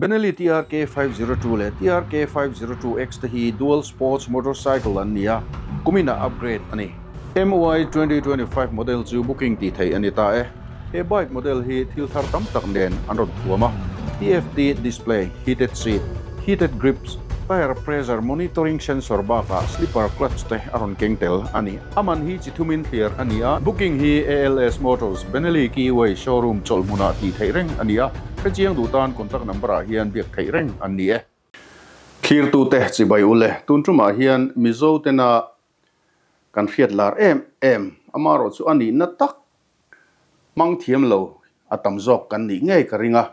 Benelli TRK 502 leh TRK 502X te hi dual sports motorcycle an ni a, kuminah upgrade a ni. MY 2025 model chu booking tih theih a ni ta e. He bike model hi thil thar tam tak nen an rawn thuam a, TFT display, heated seat, heated grips, tyre pressure monitoring sensor bakah slipper clutch te a rawn keng tel a ni. A man hi chi thumin thliar a ni a, booking hi ALS Motors, Benelli Keyway showroom chawlh hmunah tih theih reng a ni a, hrechiang duh tan contact number ah hian biak theih reng an ni e. Thlirtute chibai ule, tun tumah hian Mizo tena kan hriat lar em em, amaherawh chu a nihna tak hmang thiam lo a tam zawk kan nih ngei ka ring a,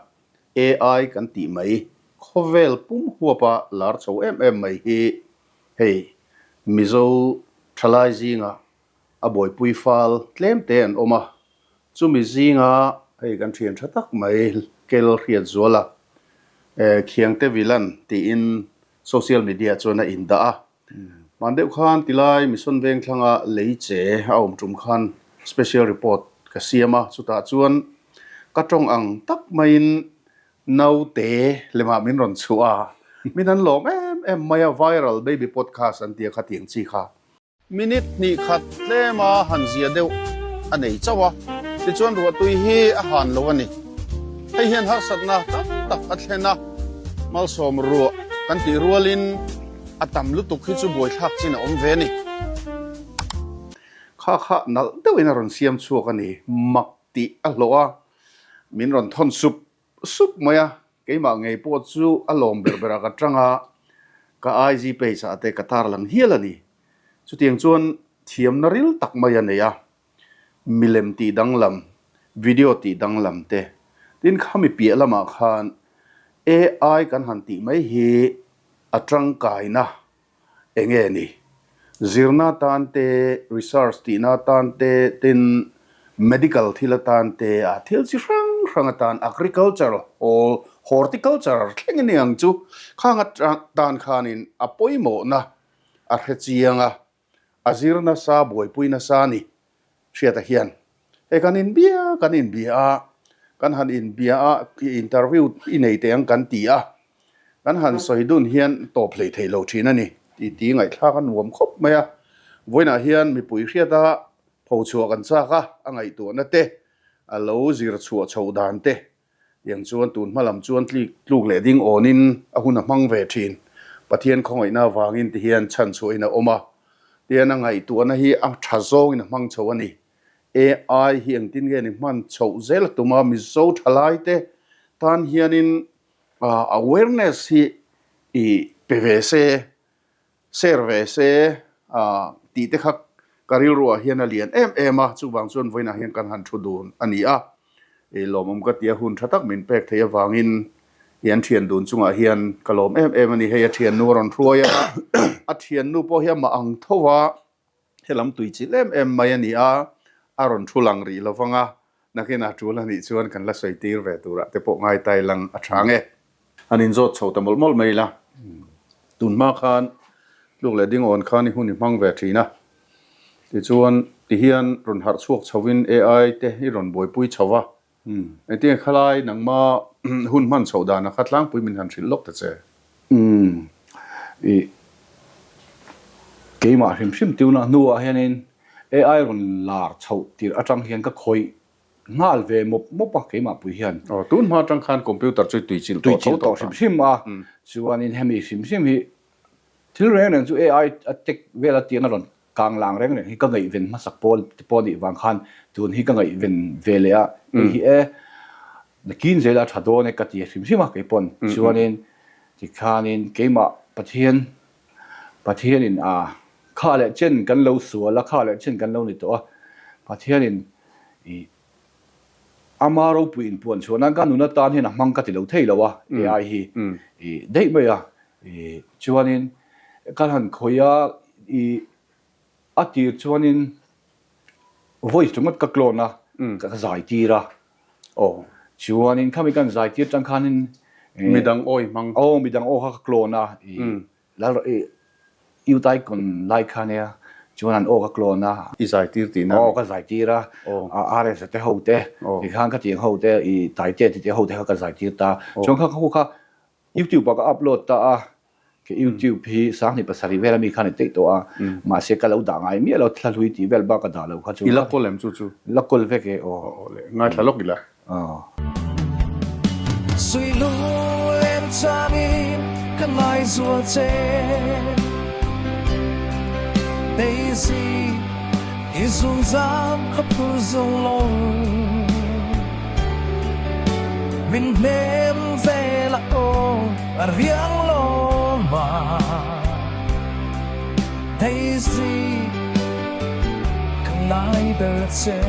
AI kan tih mai, khawvel pum huapa lar chho em em mai hi hei Mizo thalai zinga a buaipui fal tlem te an awm a, chumi zinga hei kan thian tha tak mai Kel Hriatzuala Khiangte Vilan tiin social media chuan a indah a. Hman deuh khan tilai Mission Vengthlanga lei che a awm tum khan special report ka siam a, chutah chuan ka tawng ang tak maiin naute lemah min rawn chhuah a, min an lawm em em mai a, viral baby podcast an tia kha tiang chi kha. Minute hnih khat tlema han zia deuh a nei chauh a, tichuan ruahtui hi a han lo a ni. Hei hian harsatna tam tak a thlen a, malsawm ruah kan tih rualin a tam lutuk hi chu buaithlak chin a awm ve a ni. Kha kha nalh deuhin a rawn siam chhuak a ni, mak tih a hlawh a, min rawn thawn sup sup mai a, keimah ngei pawh chu a lawm ber berah ka tang a, ka IG page ah te ka tarlang hial a ni. Chutiang chuan thiamna ril tak mai a nei a, milem tih danglam, video tih danglam te, tin khami piah lamah khan AI kan han tih mai hi a tangkaina Eng nge ni? Zirna atan te, research tihna atan te, tin medical thil atan te, a thil chi hrang hrang atan, agriculture or horticulture thleng a ni ang chu, khang atan khanin a pawimawhna a hre chiang a, a zir nasa, buaipui nasa a ni. Hriata hian hei kan inbia kan inbia a, kan han inbia a, interview i nei teh ang kan ti a, kan han sawi dun hian tawp hlei thei lo thin a ni tih ti ngaihthlak a nuam khawp mai a. Vawiinah hian mipui hriata phochhuah kan chak a, a ngaihtuahna te, a lo zir chhuah chhoh dan te Tiang chuan tun hma lam chuan tlik tluk leh ding awnin a hun a hmang ve thin. Pathian khawngaihna avangin ti hian chhan chhuahin a awm a. Tian a ngaihtuahna hi a tha zawngin a hmang chho a ni. AI hi engtin nge ni hman chhoh zel a tum a, Mizo thalaite tan hianin awareness hi i pe ve se. Share ve se tih te kha ka rilruah hian a lian em em a, chuvang chuan vawiinah hian kan han thu dun a ni a. I lawmawm ka tia hun tha tak min pek theih avangin i an thian dun chungah hian ka lawm em em a ni. Hei a thiannu a rawn hruai a, a thiannu pawh hi amah ang tho a, Helam tui chilh em em mai a ni a, a rawn thu lang rih lo vang a, nakinah tul a nih chuan kan la sawi tir ve turah te pawh ngai tai lang a tha nge. Han inzawt chho ta mawlh mawlh mai ila, tun hma khan tluk leh ding awn khan i hun i hmang ve thin a, tichuan tihian rawn harh chhuak chhovin AI te i rawn buaipui chho va, Engtinge khalai nangma hun hman chhoh dana kha tlangpui min han hrilh lawk ta che? Umm. I keimah hrim hrim tiuna hnuah hianin AI rawn lar chhoh tirh atang hian ka khawih nghal ve mawp mawp a keimah pui hian. Aw, tun hma atang khan computer chu tui chilh tawh tho tawh tawh hrim hrim a, chuanin hemi hrim hrim hi thil reng reng chu AI a tech vel a tiang a rawn Kang lang reng reng hi ka ngaihven hmasak pawl te pawh nih vang khan tun hi ka ngaihven ve leh a, hei hi e nakin zela tha dawn e ka ti hrim hrim a kei pawn chuanin tikhanin keimah Pathian Pathianin a kha leh chen kan lo sual a kha leh chen kan lo ni tawh a Pathianin i ama ropui inpuan chhuah nan ka nun atan hian a hmang ka ti lo thei lo a AI hi i daih mai a I chuanin kan han khawih a, i a tir chuanin voice ringawt ka clone a, ka zai tir a. Aw. Chuanin khami kan zai tir tang khanin Midang aw i hmang. Aw, midang aw kha ka clone a, i lal i youth icon lai kha nia, chuan an aw ka clone a. I zai tir tihna? Aw, ka zai tir a, RS te ho te, tikhan ka tiang ho te, i Taite tite ho te kha ka zai tir ta. Chuan kha kha. YouTube ah ka upload ta a, ka YouTube hi 2007 vel ami khan i teih tawh a, mahse ka lo dah ngai miah lo, thla hlui tih vel bak ka dah lo kha chu. I la kawl em chu chu? La kawl vek e aw. Aw le, ngaithla lawk ila. Aw. Sui lung changin ka ngaizual che Daisy i zungzam ka phur zo lo Min hnem ve la aw a riang lo ma Daisy ka ngai ber che.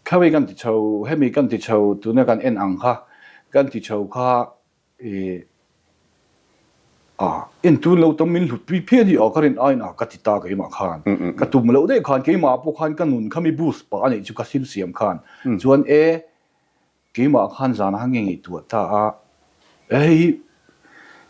Khawi kan ti chho, hemi kan ti chho, tuna kan en ang kha kan ti chho kha i a en tun lo tam min hlut pui phian hi aw ka rin aiin a ka ti ta keimah khan ka tum loh daih khan keimah pawh khan ka nun kha mi boost pah a nih chu ka sil siam khan chuan e Keimah khan zan a nge ngaihtuah ta a, hei hi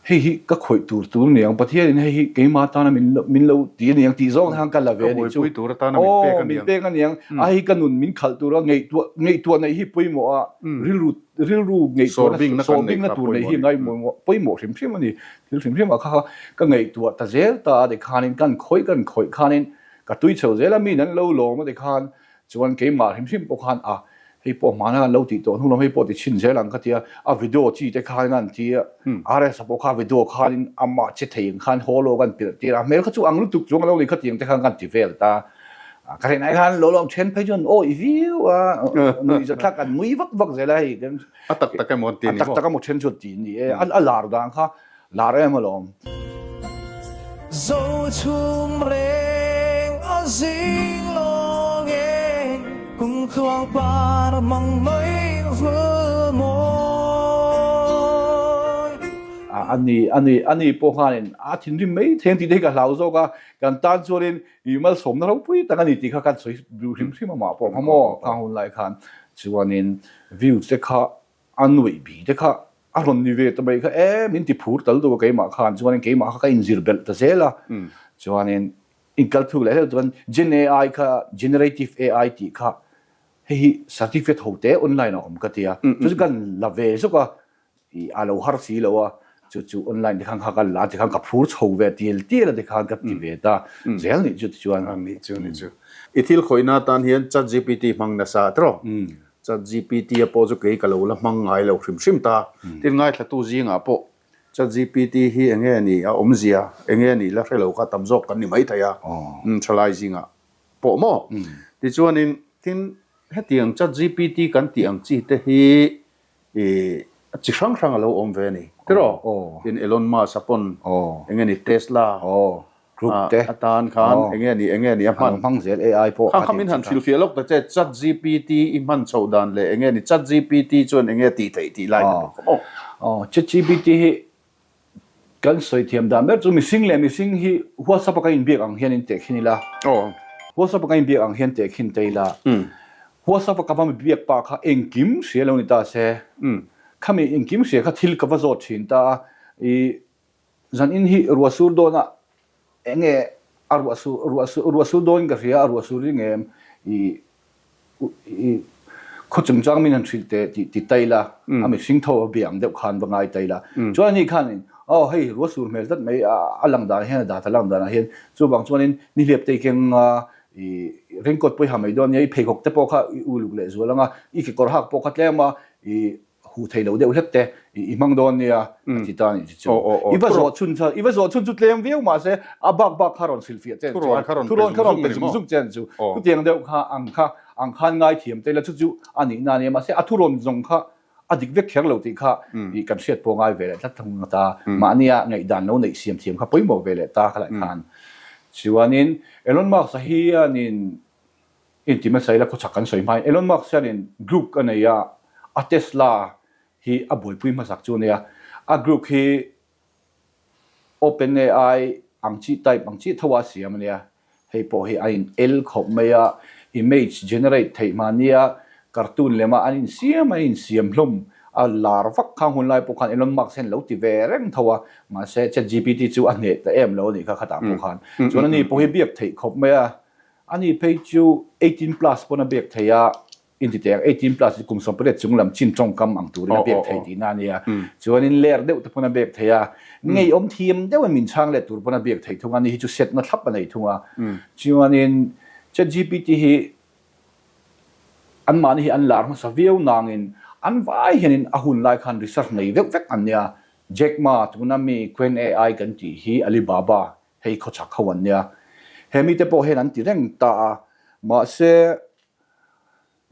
hei hi ka khawih tur tur niang, Pathianin hei hi keimah atana min min lo ti aniang tih zawng khan ka la ve a nih chu. Ka buaipui tur atana min pek aniang. Aw, min pek aniang. A hei ka nun min khalh tura ngaihtuah ngaihtuah neih hi pawimawh a, rilru rilru ngaihtuahna sawrbingna tur neih hi ngaimawh pawimawh hrim hrim a ni. Thil hrim hrim ah kha ka ngaihtuah ta zel ta a tikhanin kan khawih kan khawih khanin ka tui chho zel a, mi an lo lawm a tikhan Chuan keimah hrim hrim pawh khan a, hei pawh hmana kan lo tih tawh hnu lam hei pawh ti chhin zel ang ka ti a, a video chi te khan an ti a, RS a pawh kha video khanin amah che thei ang khan haw lawk an pilh tir a, hmel kha chu ang lutuk chuang a lo ni kha tiang te khan kan ti vel ta. Ka rinai khan lo lawm then phei chuan awi viau a, nuih za thlak an nui vak vak zel a hei. A tak tak emaw an ti a ni maw? A tak tak emaw then chu an ti a ni e, a lar dan kha Lar em alawm. Zo chhum reng a zing lawng e, kum tluang par mang mai vul mawi. A ni, a ni, a ni pawh khanin a thinrim mai thei ang tih te hi ka hlau zawk a, kan tan chuanin i malsawmna ropui tak a ni tih kha kan sawi duh hrim hrim amah pawh kha maw, khang hun lai khan chuanin views te kha A nuih bi te kha a rawn ni ve ta mai kha e min ti phur tal deuh a keimah khan chuanin keimah kha ka inzir belh ta zel a chuanin inkal thuk leh hleuh chuan Gen AI kha Generative AI tih kha hei hi certificate ho te online ah a awm ka tia chu chu kan la ve zawk a ih a lo har si lo a chu chu online te khan kha ka la tikhan ka phur chho ve tial tial a tikhan ka ti ve ta zel nih chu tichuan. A nih chu nih chu. I thil khawihna atan hian ChatGPT hmang nasa tiraw? ChatGPT a pawh chu kei ka lo la hmang ngai lo hrim hrim ta. Tin ngaithlatu zingah pawh ChatGPT hi eng nge ni a awmzia, eng nge ni la hre lo kha tam zawk kan ni maithei a, thalai zingah pawh maw? Tichuanin tin hetiang ChatGPT kan tih ang chi te hi ih chi hrang hrang a lo awm ve a ni tiraw? Tin Elon Musk a pawn eng nge ni Tesla Group te. Atan khan eng nge ni eng nge ni a hman. A hmang zel AI pawh. Khang kha min han hrilhfiah lawk ta che ChatGPT i hman chhoh dan leh eng nge ni ChatGPT chuan eng nge tih theih tih lai ta bawk aw. Aw ChatGPT hi kan sawi thiam dan ber chu mihring leh mihring hi WhatsApp a kan inbiak ang hian in tehkhin ila. Aw. WhatsApp a kan inbiak ang hian tehkhin ta ila. WhatsApp a ka va mi biak pa kha engkim hria lo ni ta se. Khami engkim hria kha thil ka va zawt thin ta a i Zan in hi ruah sur dawn a eng nge a ruah sur ruah sur ruah sur dawn in ka hria a ruah sur ring em i i khaw chungchang min han hrilh teh tih ti ta ila a mihring tho a bia ang deuh khan va ngai ta ila chuan ani khanin aw hei ruah sur hmel tlat mai a a lang danah hian a data lang danah hian chuvang chuanin nihliap te i keng a i raincoat pawh i ha mai dawn nia i pheikhawk te pawh kha i uluk leh zual ang a i kekawr hak pawh kha tlem a i Huh thei lo deuh hlek te i hmang dawn nia a ti ta anih chu. I va zawh chhun chuan i va zawh chhun chu tlem viau mahse a bak bak kha rawn hrilhfiah che chuan thurawn kha rawn pe zung zung che chu. Chutiang deuh kha ang kha ang khan ngaithiam te ila chu chu a nihna a nia mahse a thurawn zawng kha a dik vek kher lo tih kha i kan hriat pawh ngai ve leh tlat thung ta. Mahnia ngaihdan lo neih siam thiam kha pawimawh ve leh ta khalai khan. Chuanin Elon Musk-a hianin Inti hmasa ila khawchhak kan sawi hmain Elon Musk hianin Grok a nei a, a Tesla hi a buaipui hmasak chu a nia. A Grok hi OpenAI ang chi type ang chi tho a siam a nia. Hei pawh hi a in el khawp mai a, image generate theih mahnia cartoon lema an insiam an insiam hlawm a lar vak khang hun lai pawh khan Elon Musk hian lo ti ve reng tho a, mahse ChatGPT chu a hneh ta em lo a nih kha khatah pawh khan. Chuan ani pawh hi biak theih khawp mai a, ani phei chu 18 plus pawn a biak thei a, Intiteng 18 plus hi kum 18 chung lam chin tawngkam ang turin a pek thei tihna a nia. Chuanin ler deuh te pawn a pek thei a, ngeiawm thiam deuhin min chhang let tur pawn a pek thei thung a, ni hi chu setna thlap a nei thung a. Chuanin ChatGPT hi anmahni hi an lar hmasa viau nangin an vai hianin a hun lai khan research nei deuh vek an nia. Jack Ma tuna mi Qwen AI kan tih hi Alibaba hei khawchhak ho an nia. He mite pawh hian an ti reng ta a, mahse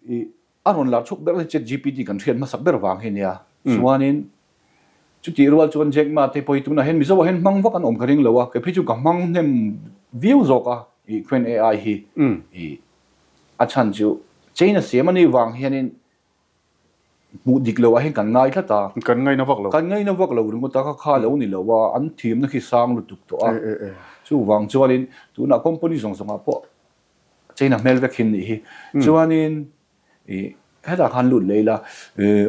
I a rawn lar chhuk ber hi ChatGPT kan hriat hmasak ber vang hi nia. Chuanin chutih rual chuan Jack Ma te pawh hi tunah hian Mizoah hian hmang vak an awm ka ring lo a, kei phei chu ka hmang hnem viau zawk a i Qwen AI hi. I a chhan chu China siam a nih vang hianin hmuh dik loh ah hian kan ngai tlat a. Kan ngaina vak lo. Kan ngaina vak lo ringawt a, kha kha lo ni lo a, an thiamna khi sang lutuk tawh a. Chuvang chuanin tunah company zawng zawngah pawh China hmel vek hin nih hi. Chuanin i hetah khan lut leh ila i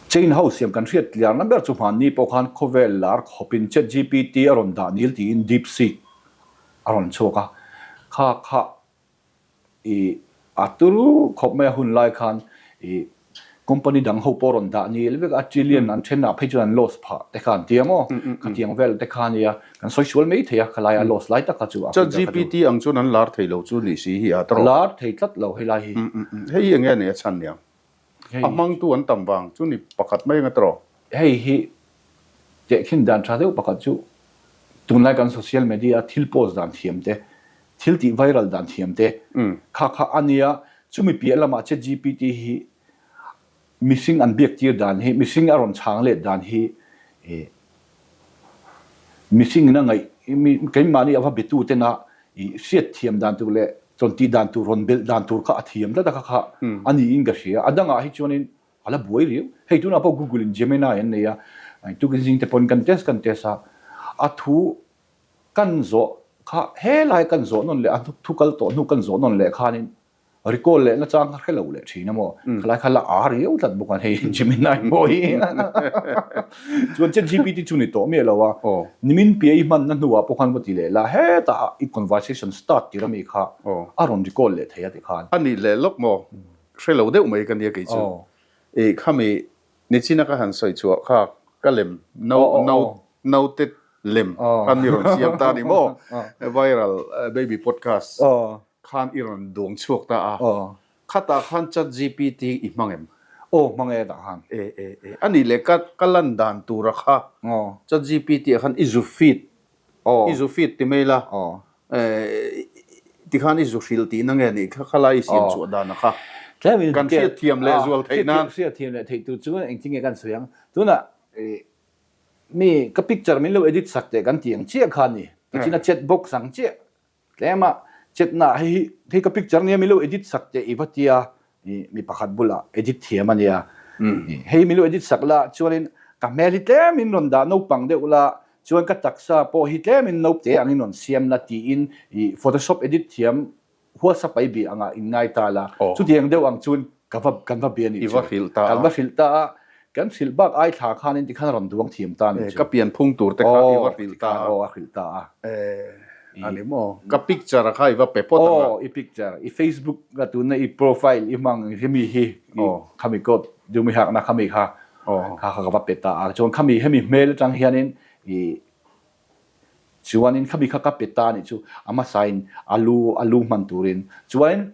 China ho siam kan hriat tliarna ber chu hmanni pawh khan khawvel lar khawpin ChatGPT a rawn dah nil tiin DeepSeek a rawn chhuak a. Kha kha I a turu khawp mai a hun lai khan i company dang ho pawh rawn dah nil vek a, trillion an then ah phei chuan an loss phah te kha an ti ang aw, khatiang vel te kha ania kan sawi sual mai thei a, khalai a loss lai tak kha chu a Chat GPT ang chuan an lar thei lo chu ni si hi a tawrh. A lar thei tlat lo helai hi. Hei hi enge a nih a chhan niang? A hmangtu an tam vang chu ni pakhat mai anga tawrh. Hei hi Tehkhin dan tha deuh pakhat chu tunlai kan social media a thil post dan thiam te, thil tih viral dan thiam te kha kha a nia. Chumi piah lamah ChatGPT hi mihring an biak tir dan hi, mihring a rawn chhang let dan hi mihring in a ngaih, keimahni a va betu tena i hriat thiam dan tur leh rawn tih dan tur, rawn belh dan tur kha a thiam tlat a kha kha a niin ka hria. A dangah hi chuanin A la buai riau. Hei tunah pawh Google in Gemini an nei a, tukin zing te pawn kan test kan test a, a thu kan zawh kha helai kan zawh nawn leh a thu kal tawh hnu kan zawh nawn leh khanin recall leh nachang kha hre lo leh thin a maw, khalai kha la a riau tlat bawk a hei Gemini pawh hi. Chuan ChatGPT chu ni tawh miah lo a, nimin piah i hmanna hnuah pawh khan va ti leh la, hetah i conversation start tir ami kha a rawn recall leh thei a ti khan. A nih leh lawk maw? Hre lo deuh mai ka nia kei chu. I khami nichina ka han sawi chhuah kha ka lem no no note lem khan mi rawn siam ta ni maw? Viral baby podcast khan i rawn duang chhuak ta a. Khatah khan ChatGPT i hmang em? Aw hmang e tah khan. E e e anih leh ka ka lan dan tura kha ChatGPT ah khan i zu feed I zu feed ti mai la, tikhan i zu hrilh tihna nge nih kha khalai i siam chhuah dan a kha. Kan hriat thiam leh zual theih nan. Hriat thiam leh theih tur chuan engtin nge kan sawi ang. Tunah mi ka picture min lo edit sak teh kan tih ang chiah kha a ni. Tichuan a chat box ang chiah. Tlema chetna hei hi hei ka picture nia milo edit sak teh i va tia i mi pakhat bulah edit thiam a nia hei milo edit sak la chuanin ka hmel hi tlemin rawn dah naupang deuh la chuan ka taksa pawh hi tlemin naupte angin rawn siam la tiin i photoshop edit thiam whatsapp a i bih angah in ngai ta la chutiang deuh ang chuan Ka va, kan va bia nih chu. I va hrilh ta a. Kan va hrilh ta a. Kan hrilh bak ai thla khanin tikhan a rawn duang thiam ta nih chu. Ka pian phung tur te kha i va hrilh ta a. Aw, a hrilh ta a. A ni maw? Ka picture a kha i va pe phawt ang a. Aw, i picture, i Facebook a tunna i profile i hmang hemi hi, i khami coat dumi hakna khami kha, kha kha ka va pe ta a. Chuan khami hemi hmel atang hianin i Chuanin khami kha ka pe ta nih chu a hmasain a lu a lu hman turin chuanin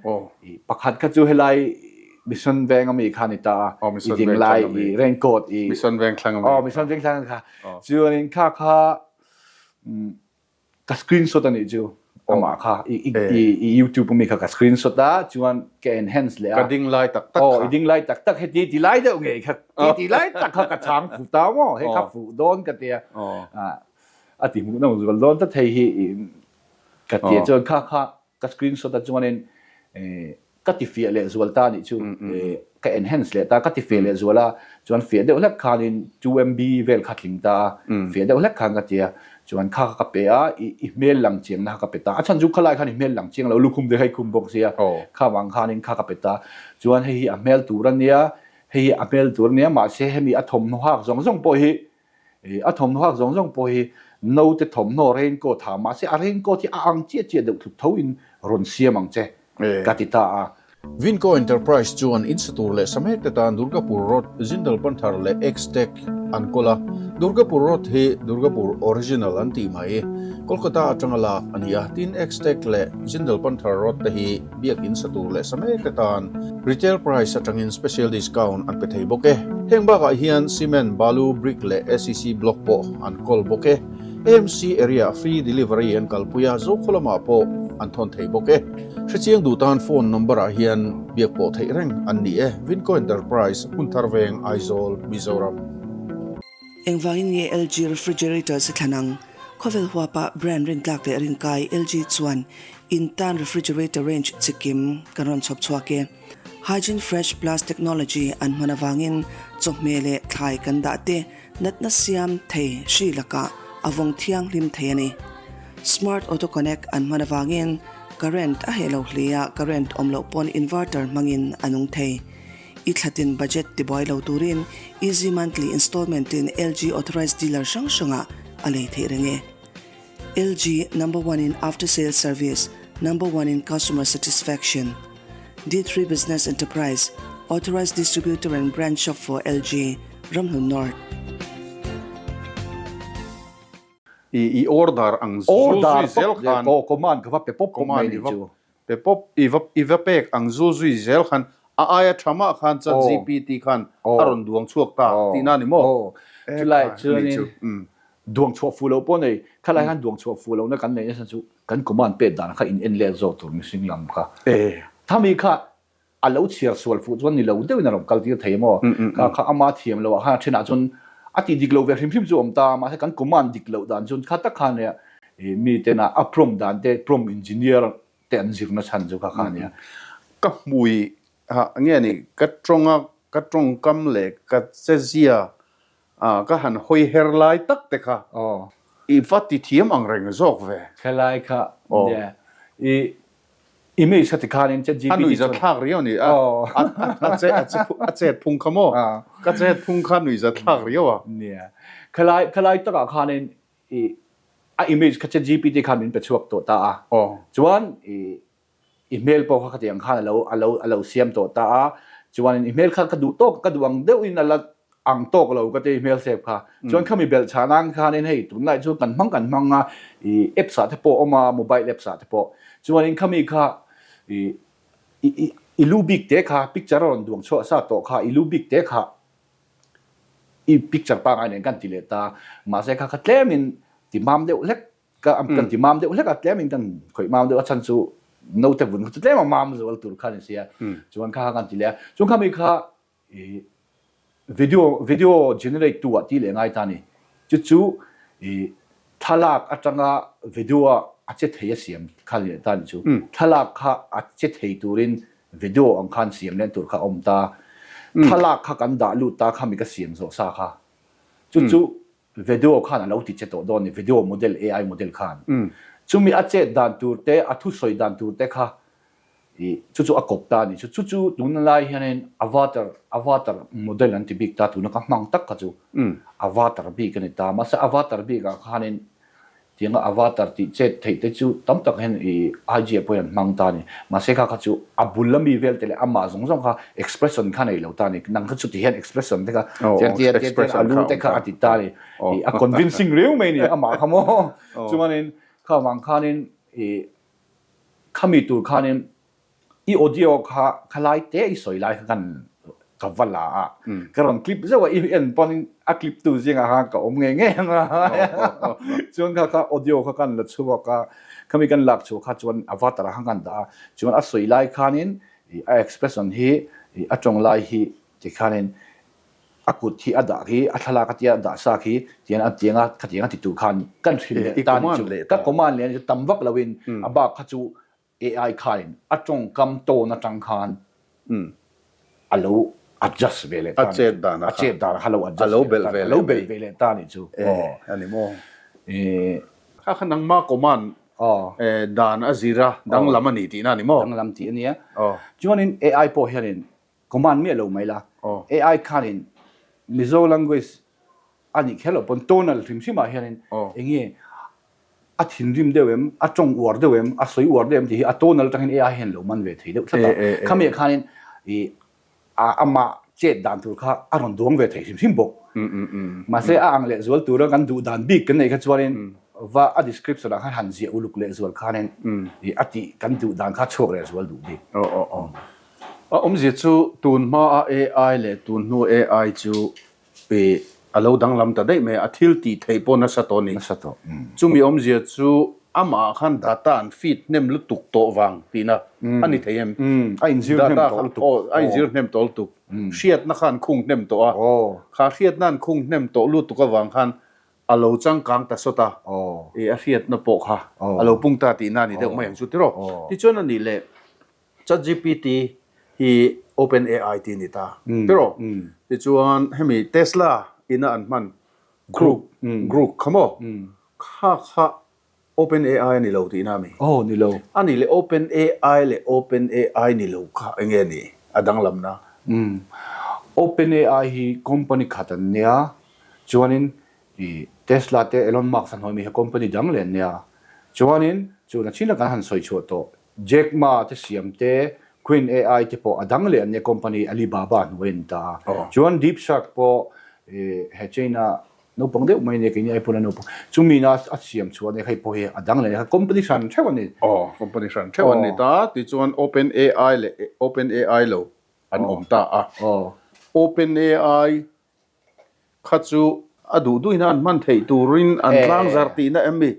pakhat kha chu helai Mission Veng ami kha ni ta a i ding lai i raincoat i Mission Veng thlang ami aw Mission Veng thlang kha chuanin kha kha ka screenshot a nih chu amah kha i i YouTube ami kha ka screenshot a chuan ka enhance leh a ka ding lai tak tak kha aw i ding lai tak tak heti ti lai deuh ngei kha ti ti lai tak kha ka chang fu ta maw hei kha fuh dawn ka tia a ti hmuh nawm zual dawn ta thei hi ka tia chuan kha kha ka screenshot a chuanin. ka ti fiah leh zual ta nih chu ka enhance leh ta ka ti fiah leh zual a chuan fiah deuh hlek khanin 2 MB vel kha tling ta a fiah deuh hlek khan ka ti a chuan kha kha ka pe a i i hmel lang chiang na kha ka pe ta a chhan chu khalai khan i hmel lang chiang lo lukhum te kha i khum bawk sia kha vang khanin kha ka pe ta chuan hei hi a hmel tur a nia hei hi a hmel tur a nia mahse hemi a thawmhnaw hak zawng zawng pawh hi A thawmhnaw hak zawng zawng pawh hi naute thawmhnaw raincoat ha mahse a raincoat hi a ang chiah chiah deuh tluk tho in rawn siam ang che ka ti ta a. Vinco Enterprise chuan in sa tur leh sa mek te tan Durgapur Road, Jindal Panthar leh X-Tech an kawl a. Durgapur Road hi Durgapur Original an tih mai. Kolkata atanga lak a ni a, tin X-Tech leh Jindal Panthar Road te hi Biakinn sa tur leh sa mek te tan retail price atangin special discount an pe thei bawk e. Heng bakah hian cement, balu, brick leh ACC block pawh an kawl bawk e. AMC area free delivery an kalpui a, Zokhaw lamah pawh an thawn thei bawk e. Hrechiang duh tan phone number ah hian biak pawh theih reng an ni e. Vinco Enterprise, Hmunthar Veng, Aizawl, Mizoram. Engvangin nge LG refrigerators i thlan ang? Khawvel huapa brand rintlak leh rinkai LG chuan in tan refrigerator range chikim kan rawn chhawp chhuak e. Hygiene Fresh Plus technology an hman avangin chawhmeh leh thlai kan dah te natna siam thei hri lakah a vawng thianghlim thei a ni. Smart Auto Connect an hman avangin current a heh lo hle a, current awm loh pawn inverter hmangin a nung thei. I thlatin budget tibuai lo turin Easy Monthly Installment in LG Authorized Dealer hrang hrangah a lei theih reng e. LG, Number one in After Sales Service, Number one in Customer Satisfaction. D3 Business Enterprise, Authorized Distributor and Branch Shop for LG, Ramhlun North. I order ang zul zui zel khan. Order command ka va pe pawp pawp mai nih chu. Pe pawp i va i va pek ang zul zui zel khan a aia tha mah khan chat GPT khan a rawn duang chhuak ta tihna a ni maw? Chulai chuanin duang chhuah fuh loh pawh nei, khalai khan duang chhuah fuh lohna kan neih nasa chu kan command pek dan kha in en let zawk tur mihring lam kha. Thami kha a lo chhiar sual fuh chuan ni lo deuhin a rawn kal tir thei maw? Kha kha ama thiam loh ah khan a thenah chuan a tih dik lo ve hrim hrim chu a awm ta, mahse kan command dik loh dan chuan kha tak khan mi tena a prompt dan te prompt engineer te an zirna chhan chu kha kha a nia. Ka hmui ah nge ni ka tawnga ka tawngkam leh ka chezia ah ka han hawi her lai tak te kha i va ti thiam ang reng zawk ve. Khelai kha nia i Image kha tikhanin chat GPT A nuihzat thlak riau a ni. A chet phung kha maw? Ka chet phung kha nuihzat thlak riau a. Nia. Khalai khalai takah khanin i a image kha chat GPT khan min pe chhuak tawh ta a. Chuan i i hmel pawh kha khatiang khan a lo a lo a lo siam tawh ta a. Chuanin i hmel kha ka duh tawk ka duh ang deuhin a la ang tawk lo ka ti hmel sep kha. Chuan khami belh chhah nan khanin hei tunlai chu kan hmang kan hmang a, i apps ah te pawh a awm a, mobile apps ah te pawh. Chuanin khami kha i i i lu bik te kha picture a rawn duang chhuah sa tawh kha i lu bik te kha i picture pangngai nen kan ti leh ta. Mahse kha kha tlemin ti mam deuh hlek ka kan ti mam deuh hlek a tlemin kan khawih mam deuh a chhan chu naute vun kha chu tlem a mam zual tur kha ni sia. Chuan kha kha kan ti leh a. Chuan khami kha I video video generate tu ah tih leh ngai ta ni. Chu chu i thlalak atanga video a a che thei a siam kha leh ta ni chu. Thlalak kha a che thei turin video ang khan siam leh tur kha a awm ta. Thlalak kha kan dah lut ta kha mi ka siam zawh sa kha. Chu chu video khan a lo ti che tawh dawn ni, video model AI model khan. Chumi a chet dan tur te, a thusawi dan tur te kha i chu chu a kawp ta a ni. Chu chu chu tuna lai hianin avatar, avatar model an ti bik ta, tuna ka hmang tak kha chu avatar bik a ni ta. Mahse avatar bikah khanin Tianga avatar tih chet theih te chu tam tak hian i IG ah pawhin an hmang ta a ni. Mahse kha kha chu a bul ami vel te leh amah zawng zawng kha expression kha nei lo ta a ni. Nang kha chuti hian expression te kha tiang tia tia tiang a lu te kha a ti ta a ni. I a convincing riau mai a ni amah kha maw. Chuanin kha vang khanin i khami tur khanin I audio kha khalai te i sawi lai kha kan ka va la a, ka rawn clip zeuh a, i en pawn a clip tu zingah khan ka awm ngei ngei ang a, chuan kha kha audio kha kan la chhuak a, khami kan lak chhuah kha chuan avatar ah khan kan dah a, chuan a sawi lai khanin a expression hi a tawng lai hi tikhanin a kut hi a dah khi a thlalak a tia a dah sa khi tiang a tiang a khatiang a ti tur khan kan hrilh leh ta ni chu, ka command leh a ni chu tam vak loin a bak kha chu. AI khain a tawngkam tawn atang khan a lo adjust ve leh ta a chet dan a chet dan kha lo adjust a lo belh ve leh lo belh ve leh ta nih chu a ni maw kha kha nangma command dan a zira danglam a ni tihna a ni maw danglam tih a nia chuanin AI pawh hianin command miah lo mai la AI khanin Mizo language a nih kher loh pawn tonal hrim hrim ah hianin eng nge a thinrim deuh em, a tawng uar deuh em, a sawi uar deuh em tih hi a tonal atangin AI hian lo man ve thei deuh tlat a. Khami ah khanin ih amah chet dan tur kha a rawn duang ve thei hrim hrim bawk. Mahse a ang leh zual tura kan duh dan bik kan neih kha chuanin va a description ah khan han ziah uluk leh zual khanin ih a tih kan duh dan kha chhuak leh zual duh bik. A awmzia chu tun hmaa AI leh tun hnu AI chu Ih, a lo danglam ta daih mai a, a thil tih theih pawh nasa tawh a ni. Nasa tawh. Chumi awmzia chu amah khan data an feed hnem lutuk tawh vang tihna a ni thei em? A inzir hnem tawh lutuk. Aw, a inzir hnem tawh lutuk. Hriatna kha an khung hnem tawh a. Kha hriatna an khung hnem tawh lutuk avang khan a lo changkang ta sawt a. Ih, a hriatna pawh kha a lo pung ta tihna a ni deuh mai ang chu tiraw. Tichuan a nih leh ChatGPT hi OpenAI tih a ni ta tiraw? Tichuan hemi Tesla ina an hman Grok, Grok kha maw? Kha kha OpenAI a ni lo tihna a mi? Aw ni lo. A nih leh OpenAI leh OpenAI ni lo kha eng nge ni a danglamna? OpenAI hi company khat an nia, chuanin Tesla te Elon Musk a hnuai mi hi company dang leh an nia. Chuanin chuna chin a kan han sawi chhuah tawh Jack Ma te siam te, Queen AI te pawh a dang leh an nia company Alibaba hnuai an ta a. Chuan Deep Shark pawh he China naupang deuh mai nia keini ai pawn a naupang chumi na a siam chhuah ania hei pawh hi a dang leh ania company hran theuh a ni. Aw company hran theuh an ni ta tichuan Open AI leh Open AI lo an awm ta a. Open AI Kha chu a duh duhina an hman theih turin an tlang zar tihna em mi?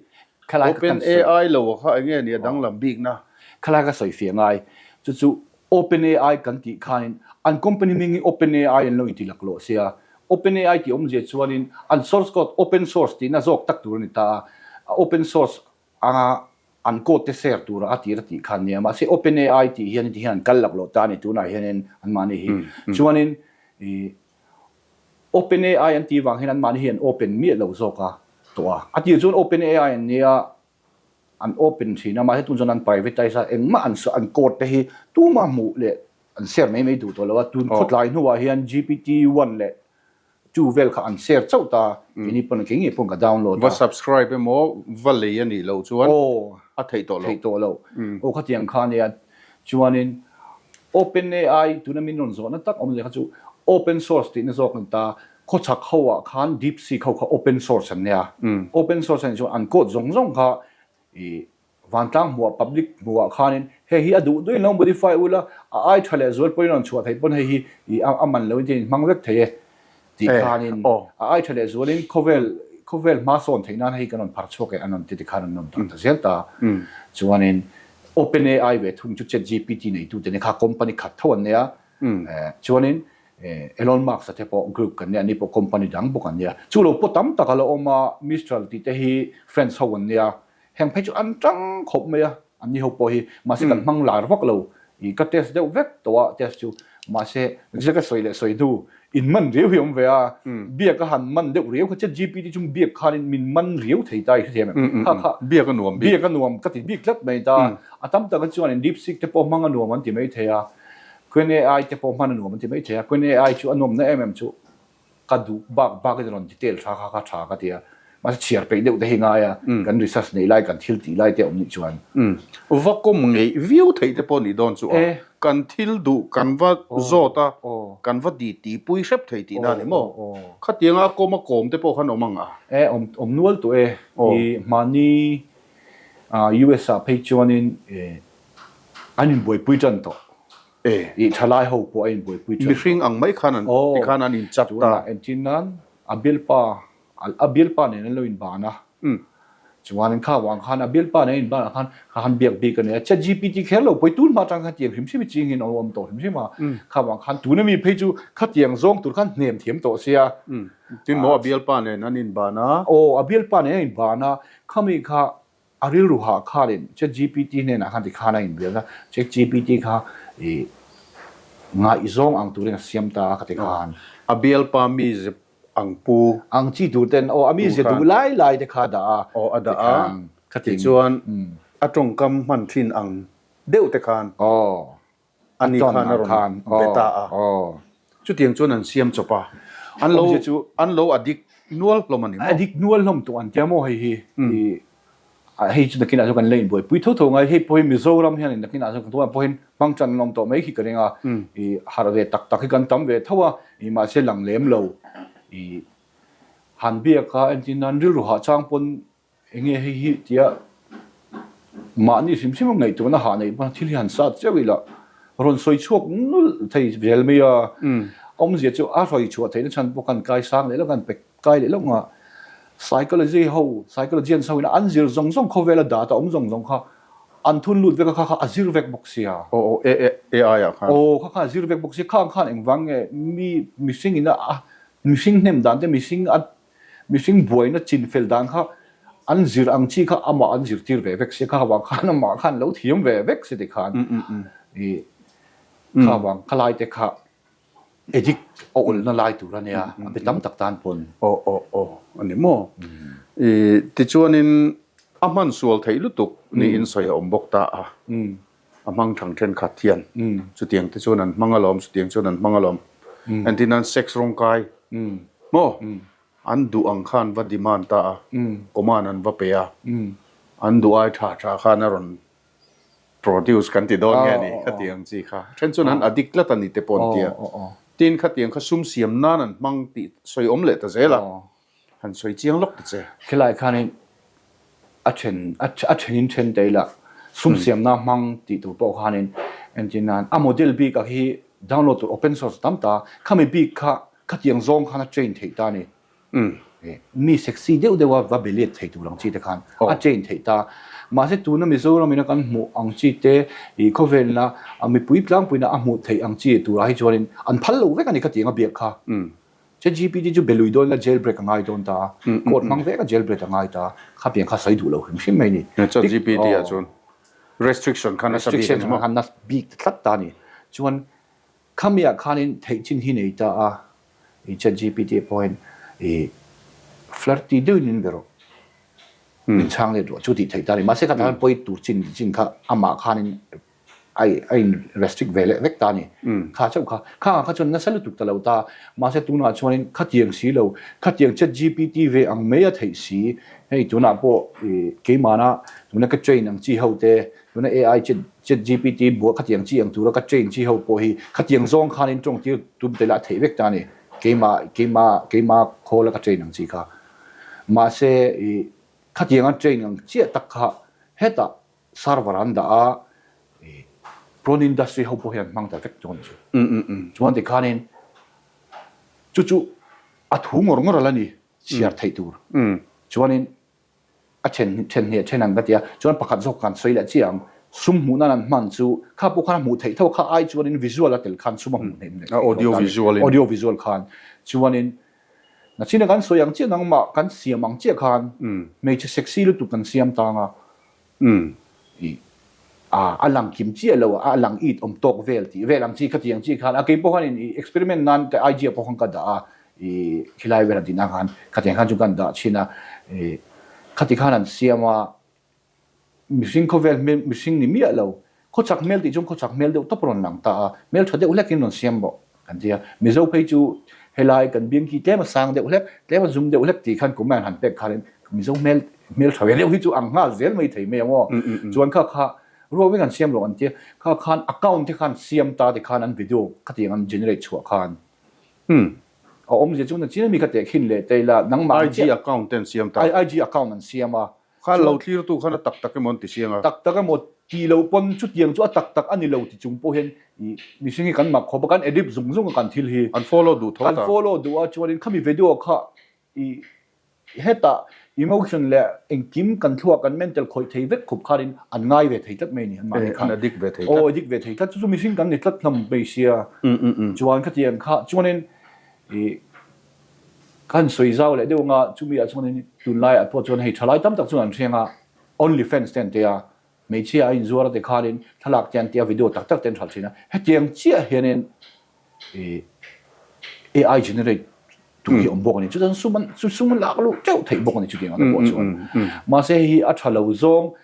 Open AI lo a kha enge nia danglam bikna? Khalai ka sawi fiah ngai. Chu chu Open AI kan tih khanin an company hming hi Open AI an lo inti laklawh sia. Open AI tih awmzia chuanin an source code open source tihna zawk tak tur a ni ta a. Open source anga an code te share tura a tir a tih khan nia. Mahse Open AI tih hian ti hian an kal laklawh ta a ni tunah hianin anmahni hi. Chuanin ih OpenAI an tih vang hian anmahni hi an open miah lo zawk a tawh a. A tir chuan OpenAI an nia an open thin a, mahse tun chuan an privatize a, engmah an an code te hi tumah hmuh leh an share mai mai duh tawh lo a. Tun khawtlai hnuah hian GPT one leh two vel kha an share chauh ta, keini pawn kei ngei pawn ka download a. Va subscribe emaw va lei a nih loh chuan a theih tawh lo. Theih tawh lo. Aw khatiang kha ania Chuanin OpenAI tuna min rawn zawhna tak awm leh kha chu open source tihna zawk a ni ta. Khawchhak ho ah khan DeepSeek ho kha open source an nia. Open source a nih chuan an code zawng zawng kha ih vantlang hmuh ah public hmuh ah khanin hei hi a duh duhin lo modify ula a ai tha leh zual pawhin rawn chhuah theih pawn hei hi ih a man loin tin in hmang vek thei e. Tih khanin a ai tha leh zualin khawvel khawvel hma sawn theih nan hei kan rawn phar chhuak e an rawn ti tikhan an rawn dah ta zel ta. Chuanin OpenAI ve thung chu ChatGPT neitu te nen kha company khat tho an nia. Chuanin Elon Musk-a te pawh group kan nia, ani pawh company dang bawk an nia. Chu lo pawh tam tak a la awm a, Mistral tih te hi French ho an nia. Heng phei chu an tang khawp mai a, an ni ho pawh hi mahse kan hmang lar vak lo i ka test deuh vek tawh a test chu mahse zia ka sawi leh sawi hnu in man riau hi a awm ve a biak a han man deuh riau kha chat GPT chu biak khanin min man riau thei ta i hrethiam em kha kha biak a nuam bik biak a nuam ka ti bik tlat mai ta a tam taka chuan in deepseek te pawh hmang a nuam an ti mai thei a Qwen AI te pawh hman a nuam an ti mai thei a Qwen AI chu a nuamna em em chu Ka duh bak bak in rawn detail tha kha kha tha ka ti a, mahse chhiar peih deuh te hi ngai a, kan research neih lai kan thil tih lai te a awm nih chuan. Va kawm ngeih viau theih te pawh nih dawn chu a, kan thil duh kan va zawt a, kan va ti tih pui hrep thei tihna a ni maw? Khatianga a kawm a kawm te pawh khan awm ang a? E, awm awm nual tawh e. I mahni US ah phei chuanin an inbuaipui tan tawh. E. I thalai ho pawh a inbuaipui thin. Mihring ang mai khan an ti khan an inchat ta. Tunah entir nan a bialpa a bialpa nen an lo inban a. Chuanin kha vang khan a bialpa nen an inban ah khan kha han biak bik a nia. ChatGPT kher lo pawi tun hma atang khan tiang hrim hrim i ching in a awm tawh hrim hrim a. Kha vang khan tuna mi phei chu khatiang zawng tur khan hnem thiam tawh sia. Tin maw a bialpa nen an inban a. Aw a bialpa nen an inban a. Khami kha. A rilru hah khanin ChatGPT hnenah khan tikhan a inbiak a, ChatGPT kha i ngaihzawng ang turin a siam ta a ka ti khan. A bialpa mize ang pu. Ang chi tur ten aw a mize duh lai lai te kha a dah a. Aw a dah a, tichuan a tawngkam hman thin ang deuh te khan. Aw. A ni khan a rawn be ta a, chutiang chuan an siam chawp a, an lo an lo addict nual hlawm a ni maw? Addict nual hlawm tawh an tia maw hei hi? Hei chu nakinah chuan kan la inbuaipui tho tho ngai, hei pawhin Mizoram hianin nakinah chuan kan tunah pawhin hmang tan an awm tawh mai khi ka ring a, i harh ve tak tak hi kan tam ve tho a, i mahse lang lem lo, i han biak a entir nan rilru hah chang pawn Enge hei hi tia mahni hrim hrim a ngaihtuahna hah neih pawn thil hi han sat chiau ila rawn sawi chhuak nulh thei zel mai a, awmzia chu a sawi chhuah theihna chhan pawh kan kai sang leh lo kan pe kai leh lo nga psychology ho psychologians ho ina an zir zawng zawng khawvela data awm zawng zawng kha an thun lut vek a kha kha a zir vek bawk sia. Aw aw AI ah khan. Aw kha kha a zir vek bawk sia khang khan engvang nge mi mihring ina a mihring hnem dan te mihring a Mihring buaina chin fel dan kha an zir ang chi kha amah an zirtir ve vek si a, kha vang khan amah khan lo thiam ve vek si tikhan i kha vang kha lai te kha addict a awlna lai tur a nia a be tam tak tan pawn. Aw aw aw a ni maw? I tichuanin a hman sual theih lutuk niin sawi a awm bawk ta a. A hmang thang thenkhat hian chutiang te chuan an hmang alawm, chutiang chuan an hmang alawm. Entir nan sex rawngkai maw an duh ang khan va demand ta a, command an va pe a, an duh ai tha tha khan a rawn produce kan ti dawn nge ni khatiang chi kha. Then chuan an addict tlat a ni te pawh an ti a. Tin khatiang kha sum siam nan an hmang tih sawi awm leh ta zel a. Han sawi chiang lawk ta che. Khilai khanin a then a thenin then ta ila sum siamna hmang tih tur pawh khanin entir nan a model bik ah hi download tur open source tam ta khami bik kha khatiang zawng khan a train theih ta a ni. Mi sexy deuh deuh a va be let thei tur ang chi te khan a train theih ta. Mahse tuna Mizoram ina kan hmuh ang chi te ih khawvelna mipui tlangpuina a hmuh theih ang chi turah hi chuanin an phal lo vek a ni khatiang a biak kha. ChatGPT chu be lui dawn la jail break a ngai dawn ta a, court hmang vek a jail break a ngai ta a, kha piang kha sawi duh lo hrim hrim mai ni. ChatGPT ah chuan restriction kha nasa bik a ni maw? Restriction kha nasa bik ta tlat ta a ni. Chuan khami ah khanin theih chin hi nei ta a, i ChatGPT pawhin i flirty deuhin min be rawh, min chhang let rawh chu tih theih ta a ni. Mahse khatah khan pawi tur chin chin kha amah khanin a in restrict ve leh vek ta a ni. Kha chauh kha. Khangah kha chuan nasa lutuk ta lo ta. Mahse tunah chuanin khatiang si lo, khatiang ChatGPT ve ang mai a theih si. Hei tunah pawh i keimahna tuna ka train ang chi ho te, tuna AI chat ChatGPT buah khatiang chi ang tura ka train chi ho pawh hi khatiang zawng khanin tawngtir tum te lah a theih vek ta a ni. Keimah keimah keimah khawla ka train ang chi kha. Mahse i khatianga train ang chiah tak kha hetah Server an dah a, prawn industry ho pawh hi an hmang ta vek chuan chu. Chuan tikhanin chu chu a thu ngawr ngawr a la ni, chhiar theih tur. Chuanin a then then hnih a then ang ka ti a, chuan pakhat zawk kan sawi leh chiah ang, sum hmuh nan an hman chu kha pawh khan a hmuh theih tho a, kha ai chuanin visual a tel khan sum a hmuh hneih hneih theih tawh ta a ni. Audio visual khan. Chuanin nachina kan sawi ang chiah nangmah kan siam ang chiah khan hmeichhe sexy lutuk kan siam tang a, Umm. I a a lang kim chiah lo a, a lang it awm tawk vel tih vel ang chi kha tiang chi khan a kei pawh khan i experiment nan ka IG ah pawh khan ka dah a, i khilai vel han tih nan khan khatiang khan chu kan dah chhin a, i khati khan an siam a, mihring khawvel hmel mihring ni miah lo, khawchak hmel tih chuan khawchak hmel deuh tawp a rawn lang ta a, hmel tha deuh hlekin rawn siam bawk. Kan ti a, Mizo phei chu helai kan biang khi tlem a sang deuh hlek, tlem a zum deuh hlek tih khan comment han pek khanin Mizo hmel hmel tha ve deuh hi chu ang nghal zel mai thei mai ang aw. Chuan kha kha ruak vek an siam rawh an ti a, kha khan account te khan siam ta ti khan an video khatiang an generate chhuah khan a awmzia chu nachin ami kha tehkhin leh te ila nangmah IG account te an siam ta. IG account an siam a. Khan lo thlirtu khan a tak tak emaw an ti siang a. Tak tak emaw ti lo pawn chutiang chu a tak tak a ni lo ti chung pawh hian i mihring hi kan mak khawp a, kan edit zung zung a kan thil hi. An follow duh tho ta. Kan follow duh a chuanin khami video kha i hetah emotion leh engkim kan thluak kan mental khawih thei vek khup khanin an ngai ve thei tlat mai a ni anmahni khan. An addict ve thei tlat. Aw addict ve thei tlat chu chu mihring kan ni tlat hlawm mai sia. Chuan khatiang kha chuanin i Ka han sawi zau leh deuh anga chumi ah chuanin tunlai ah pawh chuan hei thalai tam tak chuan an hreng a. Only fans te an tia, hmeichhia a inzuar a ti khanin thlalak te an tia, video tak tak te an hralh thin a, hetiang chiah hianin ih AI generate tur hi awm bawk a ni. Chutan sum an chu sum an lak luh teuh theih bawk a ni chutiang ang te pawh chuan. Mahse hei hi a tha lo zawng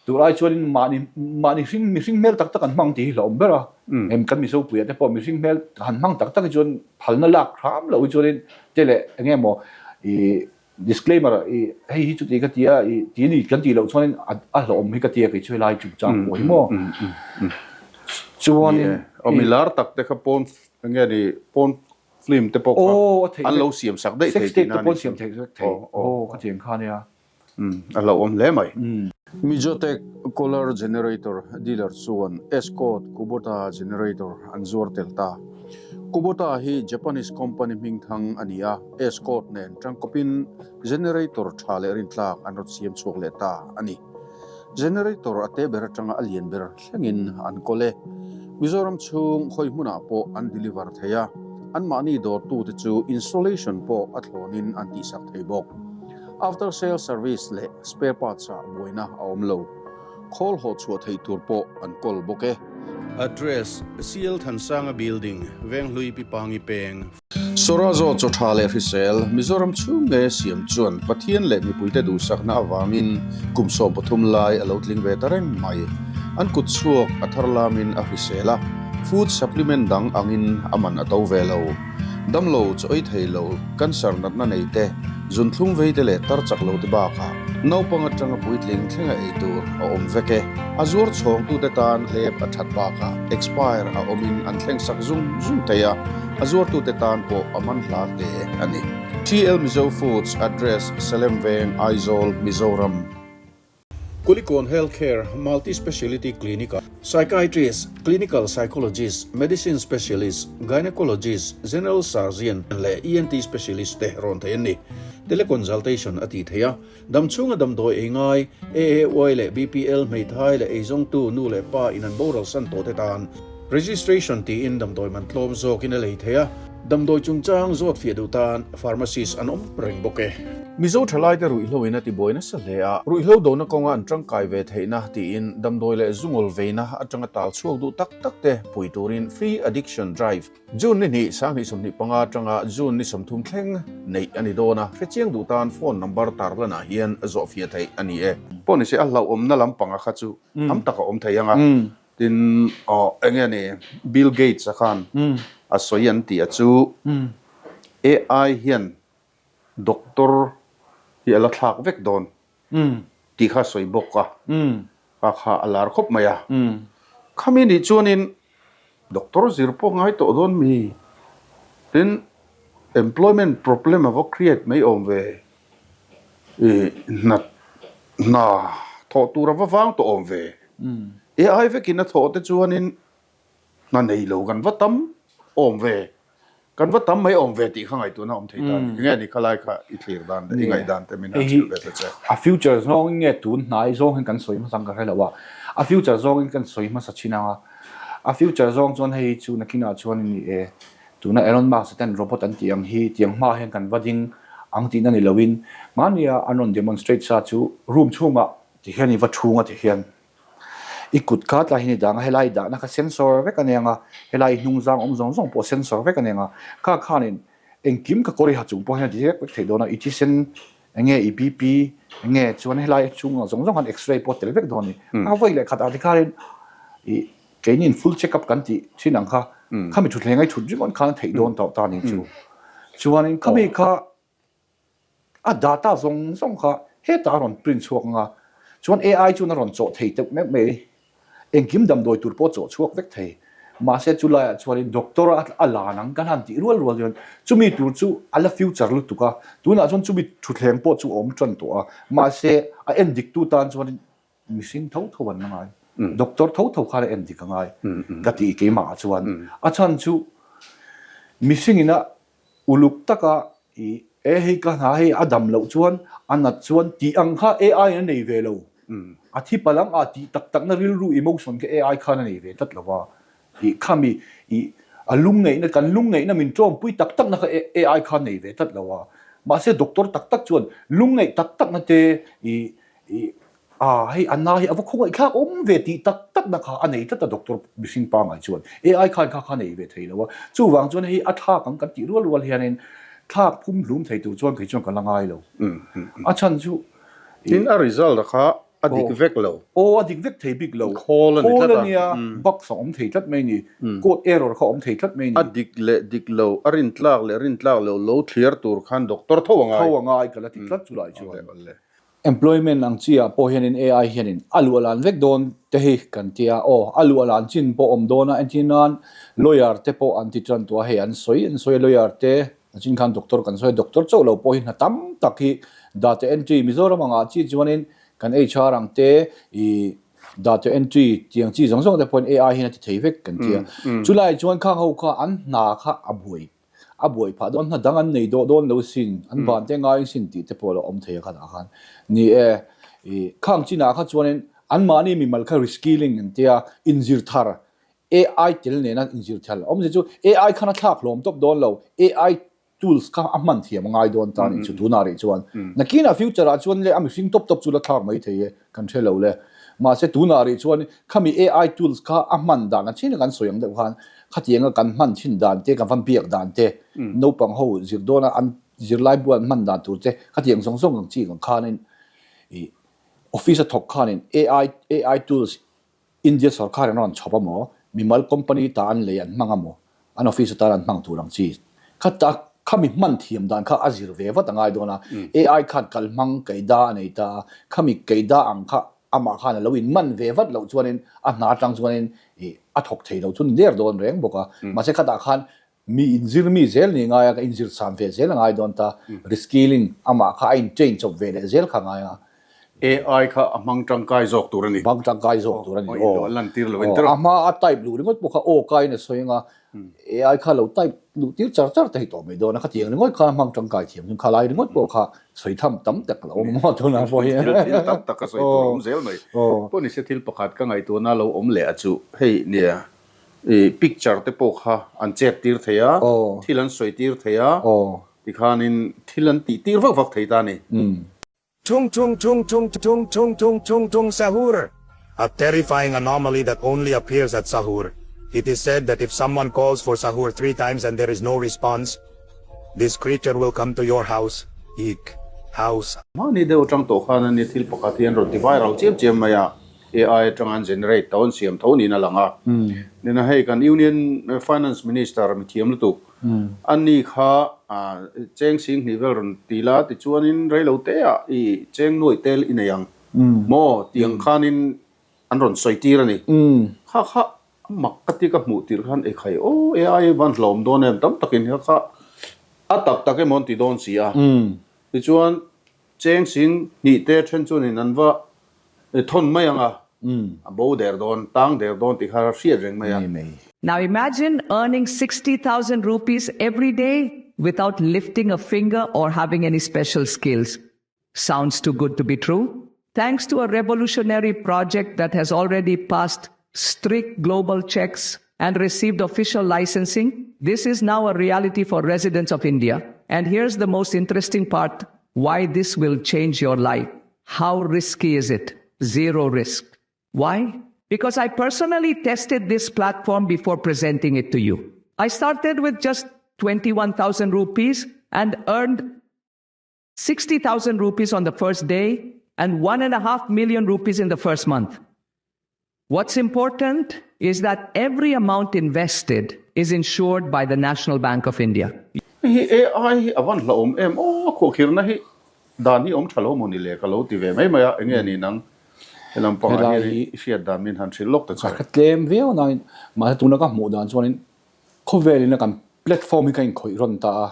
tur ai chuanin mahni mahni hring mihring hmel tak tak an hmang tih hi hlauhawm ber a. Em kan Mizo puia te pawh mihring hmel han hmang tak tak hi chuan phalna lak hram loh hi chuanin te leh eng nge maw ih Disclaimer, I hei hi chuti ka ti a, i ti ni kan tih loh chuanin a hlawhawm hi ka ti a kei chu helai chungchang pawh hi maw. Chuanin Aw mi lar tak te kha pawn eng nge ni pawn film te pawh kha an lo siam sak daih thei tihna a ni. Sex tape te pawh an siam thei vek thei. Aw ka tiang kha nia. A hlauhawm hle mai. Mijotech Color Generator dealer chuan Escort Kubota Generator an zuar tel ta. Kubota hi Japanese company hmingthang a ni a, Escort nen tangkawpin generator tha leh rintlak an rawn siam chhuak leh ta a ni. Generator a te ber atanga a lian ber thlengin an kawl e. Mizoram chhung hawi hmunah pawh an deliver thei a, anmahni dawrtute chu installation pawh a thlawnin an tihsak thei bawk. After sale service leh spare parts ah buaina a awm lo. Khawl haw chhuah theih tur pawh an kawl bawk e. Address, CL Thansanga Building, Venghlui Pipangi Peng. Sawrazo chaw tha leh hrisel, Mizoram chhung nge siam chuan Pathian leh mipuite duhsakna avangin kum 13 lai a lo tling ve ta reng mai. An kut chhuak a thar lamin a hrisel a, food supplement dang angin a man a to ve lo. Damlo chaw ei thei lo, cancer natna nei te, zunthlum vei te leh tar chak lo te bakah naupang atanga puitling thlenga ei tur a awm vek e. A zuar chhawngtute tan hlep a that bakah expire a awmin an thleng sak zung zung thei a, a zuartute tan pawh a man hla hle a ni. TL Mizo Foods Address, Salem Veng, Aizawl, Mizoram. Kulikawn Health Care Multi Speciality Clinic ah Psychiatrist, Clinical Psychologist, Medicine Specialist, Gynecologist, General Surgeon leh ENT Specialist te rawn theih an ni. Teleconsultation a tih theih a, damchhunga damdawi ei ngai, AAY leh BPL hmeithai leh eizawngtu nu leh pa in an boral san tawh te tan Registration tiin damdawi man tlawm zawkin a lei theih a, damdawi chungchang zawt fiah duh tan pharmacist an awm reng bawk e. Mizo thalaite ruihhlo in a tibuai nasa hle a, ruihhlo dona kawnga an tangkai ve theihna tiin damdawi leh zungawl veina atanga tal chhuak duh tak tak te pui turin Free Addiction Drive June ni hnih 2025 atanga June ni 30 thleng neih a ni dawn a, hrechiang duh tan phone number tarlanah hian zawh fiah theih a ni e. Pawh nise a hlauhawmna lampanga kha chu tam tak a awm thei ang a. Tin, aw eng nge ni, Bill Gates a khan a sawi an tih a chu AI hian doctor hi a la thlak vek dawn tih kha a sawi bawk a, kha kha a lar khawp mai a. Khami nih chuanin doctor zir pawh ngai tawh dawn mi? Tin, employment problem a va create mai awm ve. I hna hna thawh tur a va vang tawh awm ve. AI vekin a thawh te chuanin hna nei lo kan va tam awm ve, kan va tam mai awm ve tih kha ngaihtuahna awm thei ta a ni. Enge ni khalai kha i thlir dan leh i ngaihdan te min han hrilh ve ta che. A future zawngin nge tun hnai zawngin kan sawi hmasa ang ka hre lo a, a future zawngin kan sawi hmasa thin ang a, a future zawng chuan hei chu nakinah chuan ni e Tuna Elon Musk ten robot an tih ang hi tiang hma hian kan va ding ang tihna ni loin mahnia an rawn demonstrate sa chu room chhungah ti hian i va chhung a ti hian i kut kha tlai hian i dang a, helai i dahna kha sensor vek a nia nga, helai i hnungzang awm zawng zawng pawh sensor vek a nia nga, kha khanin engkim ka kawr i ha chung pawh hian a ti vek vek thei dawn a, i thisen enge i BP enge chuan helai chhungah zawng zawng khan x-ray pawh tel vek dawn a ni, a vawi leh khatah tikhanin i Keiniin full check up kan tih thin ang kha, khami thutthleng ai thut ringawt khan a theih dawn tawh ta ni chu. Chuanin khami kha a data zawng zawng kha hetah a rawn print chhuak ang a, chuan AI chuan a rawn chawh thei teuh meuh mai. Engkim damdawi tur pawh a chawh chhuak vek thei. Mahse chu laiah chuanin doctor a lan ang kan han tih rual rual chuan chumi tur chu a la future lutuk a, tunah chuan chumi thutthleng pawh chu a awm tan tawh a, mahse a endik tu tan chuanin Mihring tho tho an la ngai. Doctor tho tho khan a en dik a ngai ka ti keimah ah chuan. A chhan chu mihring ina uluk taka i e hei ka hna hei a dam loh chuan a nat chuan tih ang kha AI in a nei ve lo. A thi palh ang a tih tak tak na rilru emotion kha AI khan a nei ve tlat lo va. I khami i a lungngeihna kan lungngeihna min tawmpui tak tak na kha AI khan nei ve tlat lo a. Mahse doctor tak tak chuan lungngeih tak tak na te i i. A, hei a na hi a va khawngaihthlak awm ve tih tak tak na kha a nei tlat a doctor mihring pangai chuan AI khan kha kha nei ve thei lo a, chuvang chuan hei a thlak ang kan tih rual rual hianin thlak phum hlum thei tur chuan kei chuan ka la ngai lo. A chhan chu i. Tin a result a kha a dik vek lo. Aw a dik vek thei bik lo. Khawl a ni tlat a. Khawl a nia, bugs a awm thei tlat mai ni, code error kha a awm thei tlat mai ni. A dik leh dik lo, a rintlak leh rintlak lo lo thliar tur khan doctor tho a ngai. Tho a ngai ka la ti tlat chulai chuan. Employment ang chi ah pawh hianin AI hianin a luah lan vek dawn te hi kan tia aw, a luah lan chin pawh awm dawn a, entir nan lawyer te pawh an ti tan tawh a, hei an sawi an sawi a lawyer te a chin khan doctor kan sawi a, doctor chauh lo pawh hi hna tam tak hi data entry Mizoram angah chi chuanin kan HR ang te ih data entry tiang chi zawng zawng te pawhin AI hian a ti thei vek kan tia, chulai chuan khang ho kha an hna kha a buai A buai phah dawn hna dang an nei dawh dawn lo sin, an ban te ngaiin sin tih te pawh a lo awm thei a khatah khan. Ni e, i khang chinah kha chuanin anmahni mimal kha reskilling an tia, inzir thar, AI tel nena inzir thar awmzia chu AI khan a thlak hlawm tawp dawn lo, AI tools kha a hman thiam a ngai dawn ta nih chu tunah rih chuan. Nakinah future ah chuan le a mihring tawp tawp chu la thlak mai thei e. Kan hre lo le. Mahse tunah rih chuan khami AI tools kha a hman dan a thin a kan sawi ang deuh khan khatianga kan hman thin dan te, kan van biak dan te, naupang ho zir dawna an zirlai bu an hman dan tur te khatiang zawng zawng ang chi ang khanin ih office a thawk khanin AI AI tools India sorkar in a rawn chhawp a maw? Mimal company ta an lei an hmang a maw? An office atan an hmang tur ang chi. Kha ta khami hman thiam dan kha a zir ve vat a ngai dawn a. AI khan kal hmang keida a nei ta a, khami keida ang kha amah khan a lo in man ve vat loh chuanin a hna atang chuanin ih a thawk thei lo chu ni der dawn reng bawk a. Mahse khatah khan Mi inzir mi zel ni ngai a, ka inzir san ve zel a ngai dawn ta. Reskilling amah kha a in train chawp ve leh zel kha ngai a. AI kha a hmang tangkai zawk tur a ni. Hmang tangkai zawk tur a ni aw. A lan tir lo in tir. A hma a type luh ringawt pawh kha aw kaiin a sawi anga, AI kha lo type luh tir char char thei tawh mai dawn a, khatiang ringawt kha a hmang tangkai thiam chuan kha lai ringawt pawh kha sawi tham tam tak a lo awm maw tunah pawh hian. Thil tam tak a sawi tur a awm zel mai. Pawh nise thil pakhat ka ngaihtuahna lo awm leh a chu hei nia. I picture te pawh kha an chet tir thei a, thil an sawi tir thei a, tikhanin thil an tih tir vak vak thei ta a ni. Tung tung tung tung tung tung tung tung tung Sahur! A terrifying anomaly that only appears at Sahur. It is said that if someone calls for Sahur 3 times and there is no response, this creature will come to your house. Eek. House. Mahni deuh atang tawh khan a ni thil pakhat hi an rawn ti viral chiam chiam mai a. AI atanga an generate tho an siam tho niin a lang a. Nena hei kan Union Finance Minister mithiam lutuk ani kha cheng sing hnih vel rawn ti la tichuanin reilo te ah i cheng nuaih tel i nei ang maw tih ang khanin an rawn sawi tir a ni. Kha kha a mak ka ti ka hmuh tirh khan ekhai aw AI van hlawm dawn em tam takin kha kha a tak tak emaw an ti dawn si a. Tichuan cheng sing hnih te then chuanin an va Thawn mai ang a, a bo der dawn, tang der dawn tih kha hriat reng mai a. Now imagine earning 60,000 rupees every day without lifting a finger or having any special skills. Sounds too good to be true? Thanks to a revolutionary project that has already passed strict global checks and received official licensing, this is now a reality for residents of India. And here's the most interesting part why this will change your life. How risky is it? Zero risk. Why? Because I personally tested this platform before presenting it to you. I started with just 21,000 rupees and earned 60,000 rupees on the first day and 1.5 million rupees in the first month. What's important is that every amount invested is insured by the National Bank of India. Hei hi AI hi a van hlauhawm em aw, a khuahkhirna hi dan hi awm tha lo maw ni le ka lo ti ve mai mai a, enge ni nang helam pangah hian i hriat dan min han hrilh lawk ta che. Ka tlem viau nain mahse tuna ka hmuh dan chuanin khawvelin a kan platform hi ka inkhawih rawn ta a,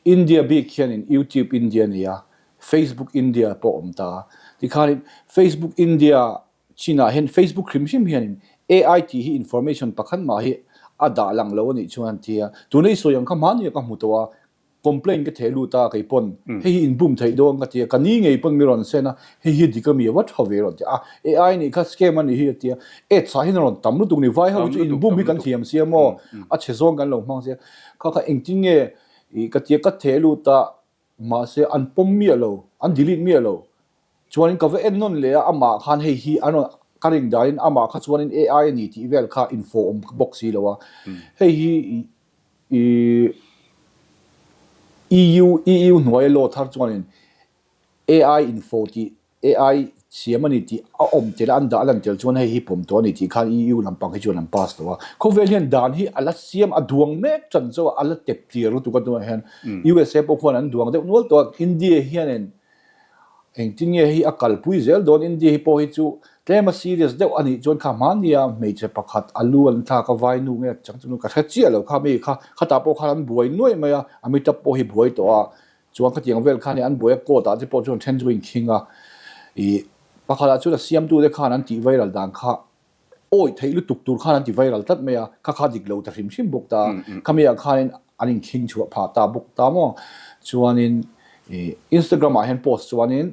India bik hianin YouTube India a nei a, Facebook India pawh a awm ta a, tikhanin Facebook India Chinah hian Facebook hrim hrim hianin AI tih hi information pakhat mah hi a dah lang lo a nih chuan an ti a, tuna i sawi ang kha hmani ah ka hmu tawh a, complaint ka theh lut a kei pawn hei hi inbum theih dawn ka ti a, ka ni ngei pawn mi rawn send a, hei hi dik a mi a va tha ve rawn ti a, AI nih kha scam a nih hi a ti a, ads ah hian a rawn tam lutuk ni, vai ho hi chu inbum hi kan thiam sia maw, a chhe zawng kan lo hmang sia, kha kha engtin nge ka ti a, ka theh lut a, mahse an pawm miah lo, an delete miah lo. Chuanin ka va en nawn leh a, amah khan hei hi an rawn ka rin danin amah kha chuanin AI a ni tih vel kha info awm bawk si lo a. Hei hi ih EU EU hnuaia law thar chuanin AI info tih AI siam a ni tih a awm tel a, an dah lan tel chuan hei hi pawm tawh a ni tih khan EU lampang hi chuan an pass tawh a. Khawvel hian dan hi a la siam a duang mek chan chauh a, a la tep tir lutuk a tunah hian USA pawh khuan an duang deuh nual tawh a, India hianin engtin nge hei a kalpui zel dawn India hi pawh hi chu tlem a serious deuh a nih chuan kha hmania hmeichhe pakhat a lu an thlak a vainu nge chang chu ka hre chiah lo kha mi kha khatah pawh khan an buai nuaih mai a, Amitabh pawh hi buai tawh a. Chuan khatiang vel khan an buai a court ah te pawh chuan then chu a inkhing a, ih pakhat ah chuan a siamtu te khan an tih viral dan kha awi theih lutuk tur khan an ti viral tlat mai a, kha kha dik lo ta hrim hrim bawk ta a, khami ah khanin an inkhing chhuah phah ta bawk ta maw. Chuanin ih Instagram ah hian post chuanin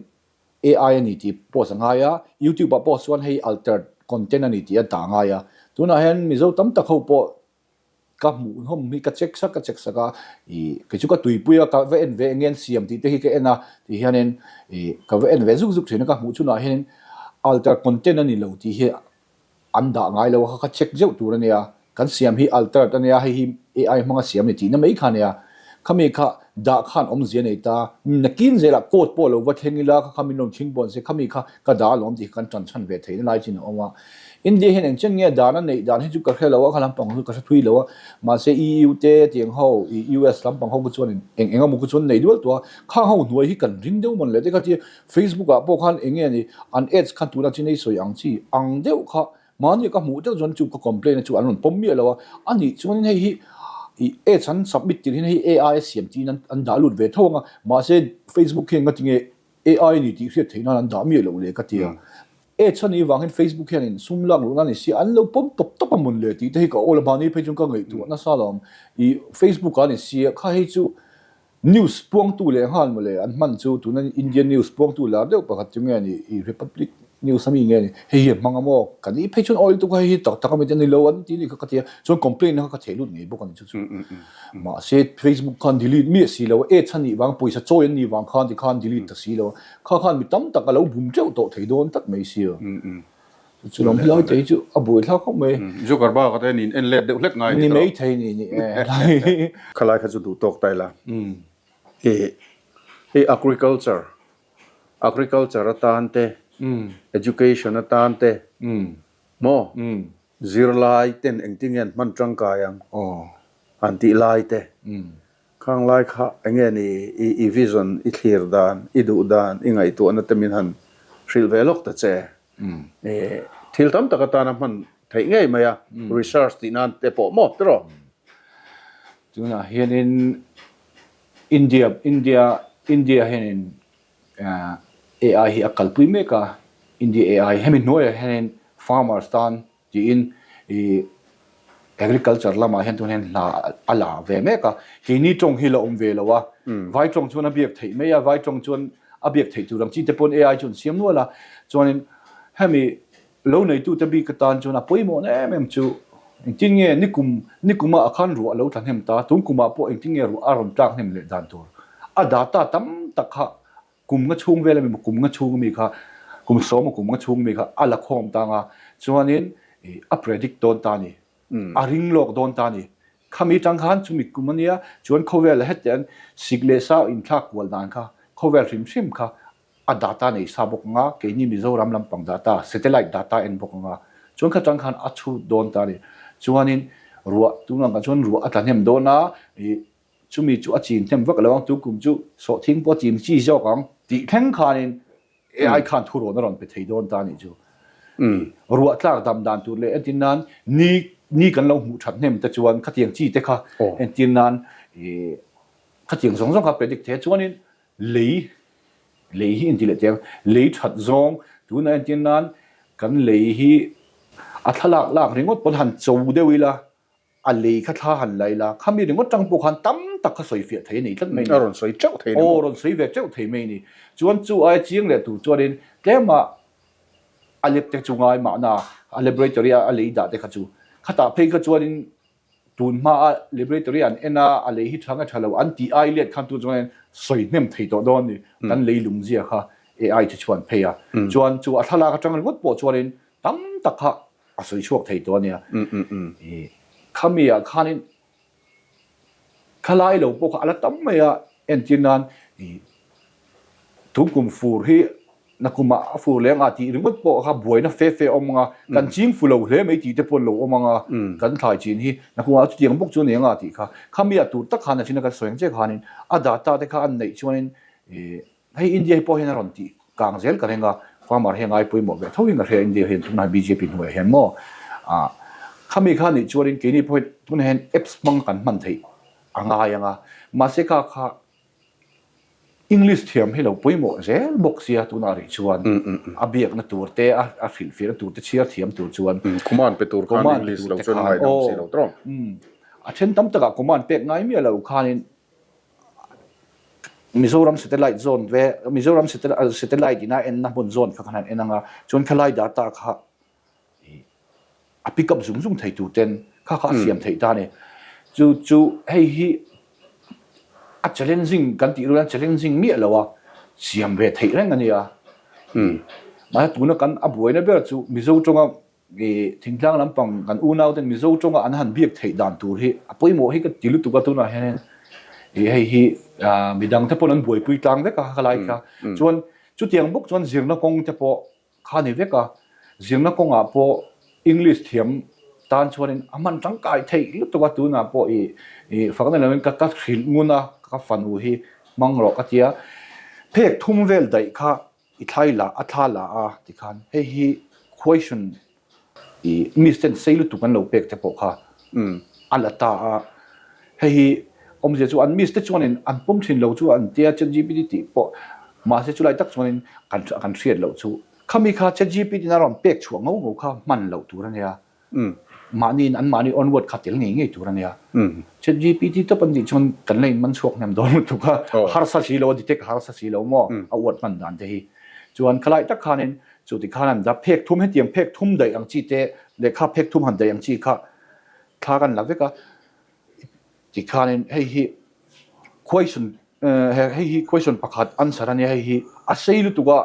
AI a ni tih post a ngai a, YouTube ah post chuan hei altered content a ni tih a dah a ngai a, tunah hian Mizo tam tak ho pawh Ka hmuhnawm hi ka check sak ka check sak a, ih kei chu ka tuipui a, ka va en ve eng nge an siam tih te hi ka en a, tih hianin ih ka va en ve zuk zuk thin a, ka hmuh chhunah hianin alter content a ni lo tih hi an dah ngai lo a, kha kha check zeuh tur a nia, kan siam hi altered a nia, hei hi AI hmanga siam a ni tihna mai kha a nia, khami kha dah khan awmzia nei ta, nakin zelah code pawh lo va thleng ila, kha kha min rawn thleng pawh an se, khami kha ka dah alawm tih kha kan tan chhan ve theihna lai chin a awm a. India hian eng chen nge dan a neih dan hi chu ka hre lo a, kha lampang chu ka hre thui lo a, mahse EU te tiang ho, US lampang ho kha chuan eng eng emaw kha chuan nei dual tawh a, khang ho hnuai hi kan ring deuh mawn le te kha tia Facebook ah pawh khan eng nge ni an ads khan tuna chin ei sawi ang chi ang deuh kha mahni ka hmuh deuh chuan chu ka complaint a chu an rawn pawm miah lo a, a nih chuan hei hi ih ads an submit tir hian hei AI a siam tiin an dah lut ve tho ang a, mahse Facebook hian nga tinge AI a ni tih hriat theih nan an dah miah loh le ka ti a. Ads a nih vangin Facebook hianin sum lak luh nan ni si an lo pawm tawp tawp a mun le tih te hi ka awl a, mahni phei chuan ka ngaihtuah nasa lo ang. I Facebook ah a ni si a, kha hei chu news puangtu leh nghal maw le an hman chu tuna Indian news puangtu lar deuh pakhat chu nge ni i Republic News a mi nge ni hei hi a hmang a maw ka nih phei chuan awl lutuk a hei hi tak tak a mi te ni lo an ti ni kha ka ti a, chuan complaint na kha ka theh lut ngei bawk a ni chu chu. Mahse Facebook khan delete miah si lo a, ads a nih vang pawisa chawi an nih vang khan ti khan delete ta si lo a, kha khan mi tam tak a lo bum teuh tawh thei dawn tak mai sia. Chu lam helai te hi chu a buai thlak khawp mai. Zuckerberg a te nin en let deuh hlek ngai ni tawh. Ni mai thei ni ni e. Khalai kha chu duh tawk ta ila. Hei agriculture, agriculture atan te, education atan te maw? Zirlai ten engtin nge an hman tangkai ang an tih lai te, khang lai kha enge ni i vision, i thlir dan, i duh dan, i ngaihtuahna te min han hrilh ve lawk ta che. Thil tam tak atana hman theih ngei mai a, research tih nan te pawh maw tiraw? Tunah hianin India, India, India hianin AI hi a kalpui mek a, India AI hemi hnuaiah hianin farmers tan tiin ih agriculture lamah hian tunah hian hna a la ve mek a, keini tawng hi la awm ve lo a, vai tawng chuan a biak theih mai a, vai tawng chuan a biak theih tur ang chi te pawn AI chu an siam nual a, chuanin hemi lo neitute bik atan chuan a pawimawhna em em chu engtin nge nikum nikuma a khan ruah a lo tla hnem ta, tun kumah pawh engtin nge ruah a rawn tlak hnem leh dan tur a data tam tak kha kum nga chhung vel ami maw kum nga chhung ami kha kum sawma kum nga chhung ami kha a la khawm tang a, chuanin a predict dawn ta a ni, a ring lawk dawn ta a ni. Khami tang khan chumi kum a nia, chuan khawvela hetiang sik leh sa inthlak kual dan kha khawvel hrim hrim kha A data nei sa bawk anga, keini Mizoram lampang data, satellite data en bawk anga, chuan kha tang khan a chhut dawn ta a ni. Chuanin ruah, tunah kan chuan ruah a tla hnem dawn a, ih chumi chu a chin hnem vak lo ang, tu kum chu sawhthing pawh a chin chi zawk ang tih thleng khanin AI khan thurawn a rawn pe thei dawn ta a nih chu. Ruah tlak dam dan tur leh entir nan ni ni kan lo hmuh that hnem te chuan khatiang chi te kha entir nan ih khatiang zawng zawng kha predict thei a, chuanin Lei, lei hi inti leh teh ang, lei that zawng tunah entir nan kan lei hi a thlalak lak ringawt pawn han cho deuh ila, a lei kha thla han la ila, khami ringawt tang pawh khan tam tak kha sawi fiah thei a nei tlat mai a ni. A rawn sawi teuh thei ni maw? Aw, rawn sawi ve teuh thei mai a ni. Chuan chu aia chiang leh tur chuanin tlema a lep te chu ngai mahna, a laboratory a a lei dah te kha chu khatah phei kha chuanin Tun hmaa laboratory an en a, a lei hi tha nge tha lo an tih ai let khan tu chuan sawi hnem thei tawh dawn ni, kan lei lung zia kha. AI chu chhuan phei a. Chuan chu a thlalak atang ringawt pawh chuanin tam tak kha a sawi chhuak thei tawh a nia. Khami ah khanin Khalai lo pawh kha a la tam mai a, entir nan ih tungkum fur hi nakumah a fur leng a tih ringawt pawh kha buaina fe fe a awm ang a, kan ching fu lo hle mai tih te pawh an lo awm ang a, kan thlai chin hi nakumah chutiang bawk chu a ni ang a tih kha. Khami a tur tak khan a china kan sawi ang che khanin a data te kha an neih chuanin ih Hei India hi pawh hian a rawn tih kang zel ka ring a, farmer hi a ngai pawimawh ve tho in ka hria India hian tunah bjp hnuaiah hian maw ah khami kha nih chuanin keini pawh hi tunah hian apps hmang kan hman theih a ngai ang a, mahse kha kha English thiam hi lo pawimawh zel bawk sia tunah rih chuan a biakna tur te a a hrilhfiahna tur te chhiar thiam tur chuan Command pe tur khan English lo chuan a ngaidam si lo tawng. A then tam takah command pek ngai miah lo khanin Mizoram satellite zawn ve Mizoram satellite ina enna hmun zawn kha kan han en anga chuan khalai data kha a pick up zung zung thei tur ten kha kha a siam theih ta a ni. Chu chu hei hi a challenging kan tih rual challenging miah lo a siam ve theih reng a nia. Mahse tuna kan a buaina ber chu Mizo tawnga I thingtlang lampang kan unau ten Mizo tawnga an han biak theih dan tur hi a pawimawh hi ka ti lutuk a tunah hianin i hei hi midang te pawn an buaipui tlang vek a khalai kha chuan chutiang bawk chuan zirna kawng te pawh kha ni vek a zirna kawngah pawh English thiam tan chuanin a hman tangkai theih lutuk a tunah pawh i i fakna lovin ka ka hrilh ngun a ka fanu hi hmang rawh ka tia phek thum vel daih kha I thlai la a thla la a tikhan hei hi question i miss ten sei lutuk an lo pek te pawh kha a la ta a, hei hi awmzia chu an miss te chuanin an pawm thin lo chu an tia chatgpt tih pawh mahse chulai tak chuanin kan kan hriat loh chu khami kha chatgpt in a rawn pek chhuah ngau ngau kha hman loh tur a nia. Mahniin an mahni onward kha tel ngei ngei tur a nia. ChatGPT tawp an tih chuan kan la inman chhuak hnem dawn lutuk a, harsa si lo a detect harsa si lo maw a uat hman dan te hi. Chuan khalai tak khanin chu ti khan an dah phek thum hetiang phek thum daih ang chi te lehkha phek thum han daih ang chi kha thla kan la vek a. Ti khanin hei hi question hei hi question pakhat answer a nia hei hi a sei lutuk a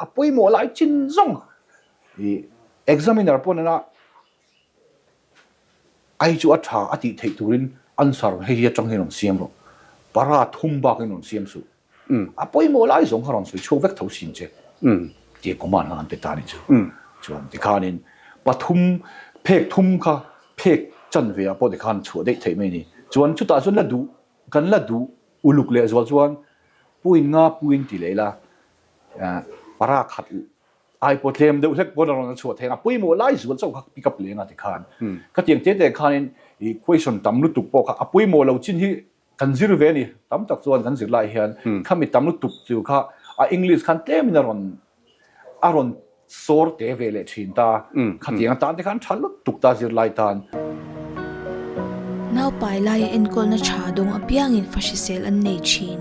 a pawimawh lai chin zawng I examiner pawh nena ai chu a tha a tih theih turin answer hei hi atang hian rawn siam rawh. Para thum bakin rawn siam suh. A pawimawh lai zawng kha rawn sawi chhuak vek tho sin che tia command kha an pe ta a ni chu. Chuan tikhanin pathum phek thum kha phek chanve ah pawh tikhan chhuah daih theih mai a ni. Chuan chutah chuan la duh kan la duh uluk leh zual chuan puin nga puin ti leh ila para khat Ai pawh tlem deuh hlek pawn a rawn chhuah thei ang a, pawimawh lai zual chauh kha pick up leng a ti khan. Khatiang te te khanin i question tam lutuk pawh kha a pawimawh lo chin hi kan zir ve a ni. Tam tak chuan kan zir lai hian khami tam lutuk chu kha a English khan tlemin a rawn a rawn sawr te ve leh thin ta. Khatiang atan te khan tha lutuk ta zirlai tan. Naupai laia enkawlna tha dawng apiangin fa hrisel an nei thin.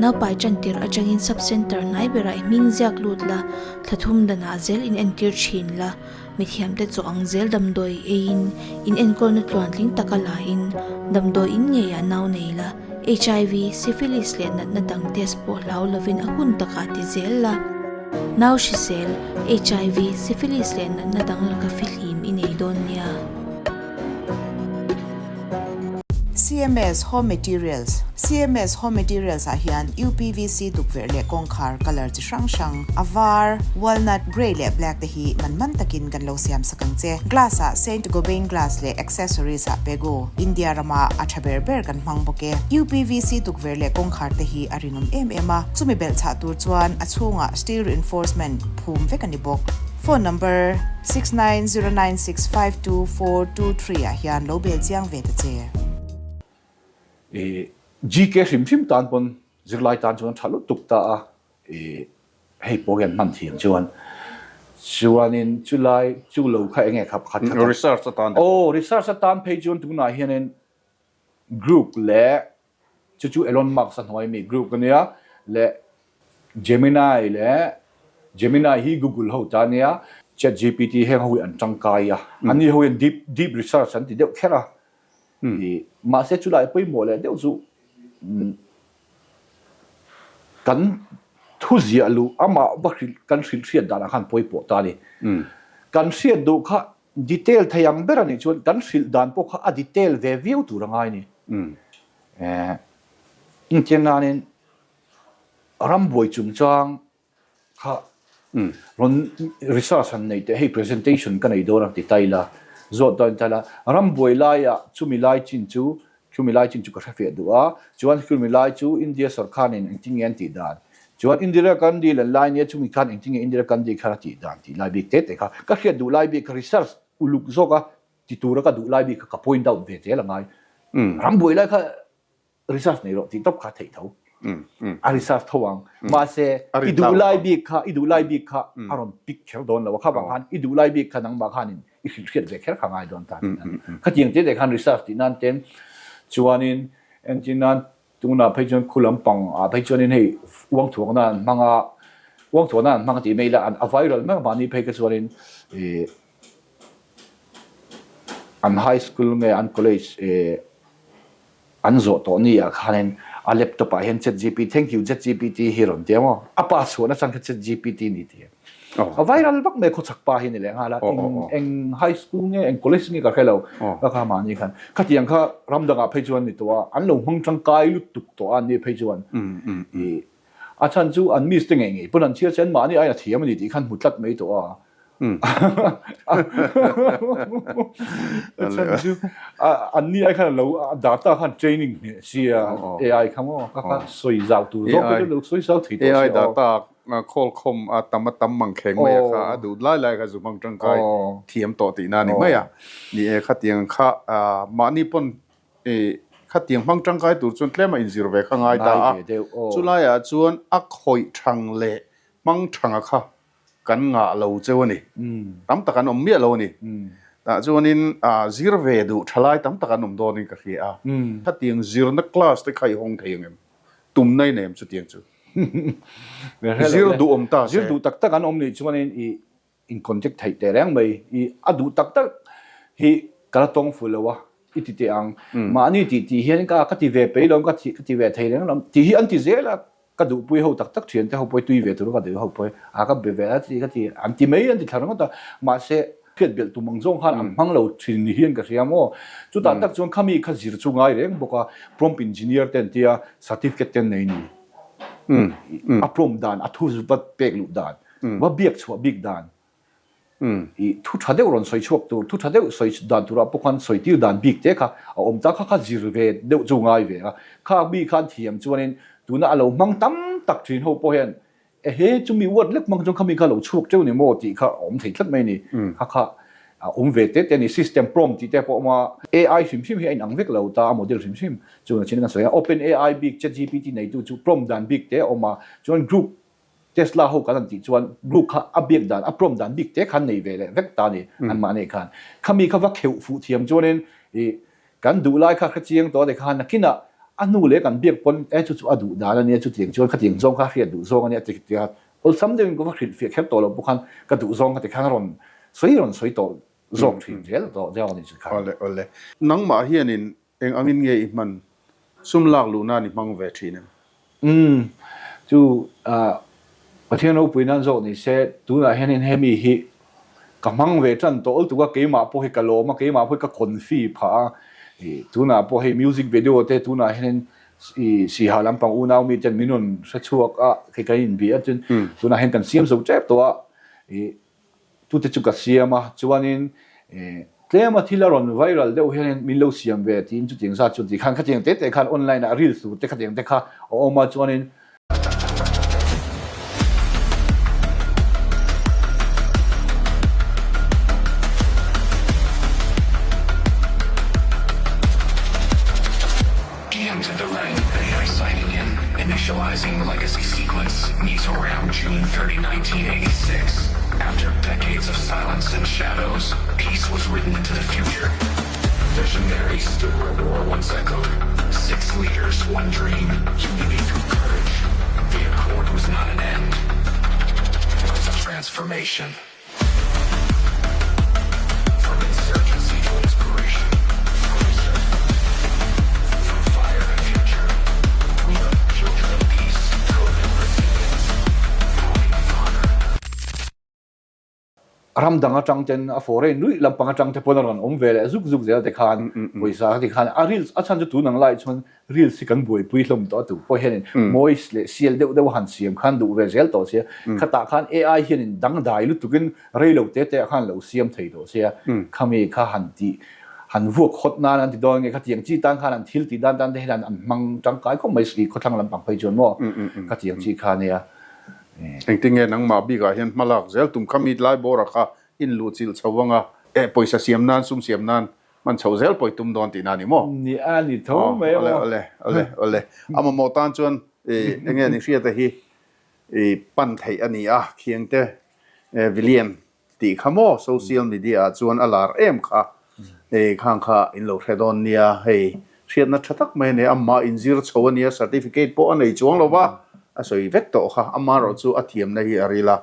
Naupai tantir atangin sub-centre hnai berah i hming ziak lut la, thla thum danah zel in entir thin la. Mithiamte chaw ang zel damdawi eiin in enkawlna tluantling taka lain damdawi in ngeiah nau nei la. Hiv, syphilis leh natna dang test pawh hlau lovin a hun takah ti zel la. Nau hrisel, hiv, syphilis leh natna dang laka fihlim i nei dawn nia. CMS Home Materials, CMS Home Materials ah hian UPVC tukverh leh kawngkhar colour chi hrang hrang, a var, walnut, grey leh black te hi man man takin kan lo siam sak ang che. Glass ah Saint Gobain glass leh accessories ah Pegu, India rama a tha ber ber kan hmang bawk e. UPVC tukverh leh kawngkhar te hi a rinawm em em a, chumi belh chhah tur chuan a chhungah steel reinforcement phum vek a ni bawk. Phone number, 6909652423 ah hian lo bel chiang ve ta che. I GK hrim hrim tan pawn zirlai tan chuan tha lutuk ta a, i hei pawh hian hman thiam chuan chuanin chulai chu lo kha enge kha pakhat kha Research atan aw research atan phei chuan tunah hianin group leh Chu chu Elon Musk a hnuai mi group a nia leh Gemini leh Gemini hi Google ho ta nia ChatGPT heng ho hi an tangkai a, an ni ho hian deep deep research an ti deuh kher a, i mahse chulai pawimawh leh deuh chu kan. Thu ziah luh amah va hrilh kan hrilh hriat danah khan pawipawh ta a ni. Kan hriat duh kha detail thei ang ber a nih chuan kan hrilh dan pawh kha a detail ve viau tur a ngai a ni. Engtiang nanin rambuai chungchang kha rawn research han nei teh hei presentation ka nei dawn a ti ta ila zawt dawn ta ila rambuai laiah chumi lai chin chu Chumi lai chin chu ka hrefiah duh a, chuan chumi lai chu India sorkhanin engtin nge an tih dan? Chuan Indira Gandhi lan lai nia chumi khan engtin nge Indira Gandhi khan a tih dan tih lai bik te te kha ka hriat duh lai bik kha research uluk zawka ti tura ka duh lai bik kha ka point out ve zel a ngai. Rambuai lai kha research nei rawh tih tawp kha a theih tho. A research tho ang. Mahse i duh lai bik kha i duh lai bik kha a rawn pick kher dawn lo a, kha vang khan i duh lai bik kha nangmah khanin i hrilh hriat ve kher kha ngai dawn ta tih nan. Khatiang te te khan research tih nan ten chuanin entir nan tunah phei chuan khu lampang ah phei chuanin hei uangthuang nan an hmang a, uangthuang nan an hmang a tih mai ila a viral mek mahni phei kha chuanin ih an high school nge an college ih An zawh tawh ni ah khanin a laptop ah hian chatgpt thank you chatgpt hi rawn ti a maw? A pa chhuahna chang kha chatgpt ni ti a. A viral vak mai khawchhak pa hi ni leh nghal a, eng eng high school nge eng college nge ka hre lo ka kha mahni khan. Khatiang kha ram dangah phei chuan ni tawh a, an lo hmang tangkai lutuk tawh a an nih phei chuan i a chhan chu an miss te ngei ngei pawn an chhiar che an mahni aiin a thiam a ni tih khan hmu tlat mai tawh a. A chhan chu an ni ai khan lo data khan training hneh sia AI kha maw ka kha sawi zau tur zawk te lo sawi zau thei tawh sia AI data khawl khawm a tam a tam mang kheng mai a kha a duh lai lai kha zu hmang tangkai thiam tawh tihna a ni mai a. Ni e khatiang kha mahni pawn khatiang hmang tangkai tur chuan tlem a inzir ve kha ngai ta a. Chulaiah chuan a khawih thang leh hmang thanga kha kan ngah lo cheu a ni. Tam tak an awm miah lo a ni. Tah chuanin zir ve duh thalai tam tak an awm dawnin ka hria a. Khatiang zirna class te kha i hawng thei ang em? Tumna i nei em chutiang chu? Zir duh awm ta se. Zir duh tak tak an awm nih chuanin i in contact theih teh reng mai. I a duh tak tak hi ka la tawng fuh lo a, i ti teh ang. Mahni tih tih hian ka ka ti ve peih lo, ka ti ve thei reng lo tih hi an ti zel a. Ka duhpui ho tak tak thian te ho pawh hi tui ve tur ka duh ho pawh hi a ka be ve a ti ka ti an ti mai an ti thla ringawt a mahse hriat belh tum ang zawng khan an hmang lo thin ni hian ka hria maw chutah tak chuan khami kha zir chu ngai reng bawk a prompt engineer te an tia certificate te an nei ni a prompt dan a thu va pek luh dan va biak chhuah bik dan I thu tha deuh rawn sawi chhuak tur, thu tha deuh sawi dan turah pawh khan sawi tir dan bik te kha a awm ta kha kha zir ve deuh chu ngai ve a. Kha mi khan thiam chuanin tuna a lo hmang tam tak thin ho pawh hian ehe chumi word lek hmang chuan kha mi kha lo chhuak teuh ni maw tih kha a awm thei tlat mai a ni. Kha kha a awm ve te te a ni. System prompt tih te pawh a awm a. AI hrim hrim hi a inang vek lo ta a model hrim hrim chu nachin kan sawi a. Open AI bik ChatGPT neitu chu prompt dan bik te a awm a. Chuan group Tesla ho kan han tih chuan group kha a biak dan, a prompt dan bik te khan nei ve leh vek ta a ni an mahni khan. Khami kha va kheuh fuh thiam chuanin ih kan duh lai kha hre chiang tawh a ni khan nakinah a hnu leh kan biak pawn e chu chu a duh dan a nia chutiang chuan khatiang zawng kha hriat duh zawng a nia ti tia awlsam deuhin ka va hrilhfiah kher tawh loh pawh khan ka duh zawng kha tikhan a rawn sawi rawn sawi tawh zawk thin zel tawh deuh a ni chu khan. Awle awle. Nangmah hianin Eng angin nge i hman? Sum lak luh nan i hmang ve thin em? Umm, chu Pathian ropui nan zawk ni se, tunah hianin hemi hi ka hmang ve tan tawh lutuk a, keimah pawh hi ka lawm a, keimah pawh hi ka confi phah a, ih tunah pawh hei music video te tunah hianin ih Siha lampang unau mi ten min rawn hre chhuak a, hei kan inbih a, chuan tunah hian kan siam zo tep tawh a, ih Tute chu ka siam a, chuanin tlema thil a rawn viral deuh hianin min lo siam ve tiin chutiang zat chu tikhan khatiang te te khan online ah reels tur te khatiang te kha a awm a, chuanin. Ram dang atang ten a foreign ruih lampang atang te pawn a rawn awm ve leh zuk zuk zel te khan pawisa kha ti khan a reels a chhan chu tun ang lai chuan reels hi kan buaipui hlawm tawh a tu pawh hianin mawi leh sial deuh deuh a han siam khan duh ve zel tawh sia khatah khan AI hianin dangdai lutukin rei lo te te ah khan lo siam thei tawh sia khami kha han tih han vuak hawt nan an ti dawn nge khatiang chi tan khan an thil tih dan tan te hian an hmang tangkai khawp mai si khawthlang lampang phei chuan maw khatiang chi kha nia. Engtin nge nangmah bikah hian hma lak zel tum kha mi tlai bawra kha in luh chilh chho anga eh pawisa siam nan sum siam nan hman chho zel pawh i tum dawn tihna a ni maw? Ni a ni tho mai a maw? Awle awle awle a mamawh tan chuan eh enge ni hriata hi i pan theih a ni a khiangte eh William Tih kha maw social media ah chuan a lar em kha hei khang kha in lo hre dawn nia hei hriatna tha tak mai a nei a amah inzir chho a nia certificate pawh a nei chuang lo va a sawi vek tawh kha amaherawh chu a thiamna hi a ril a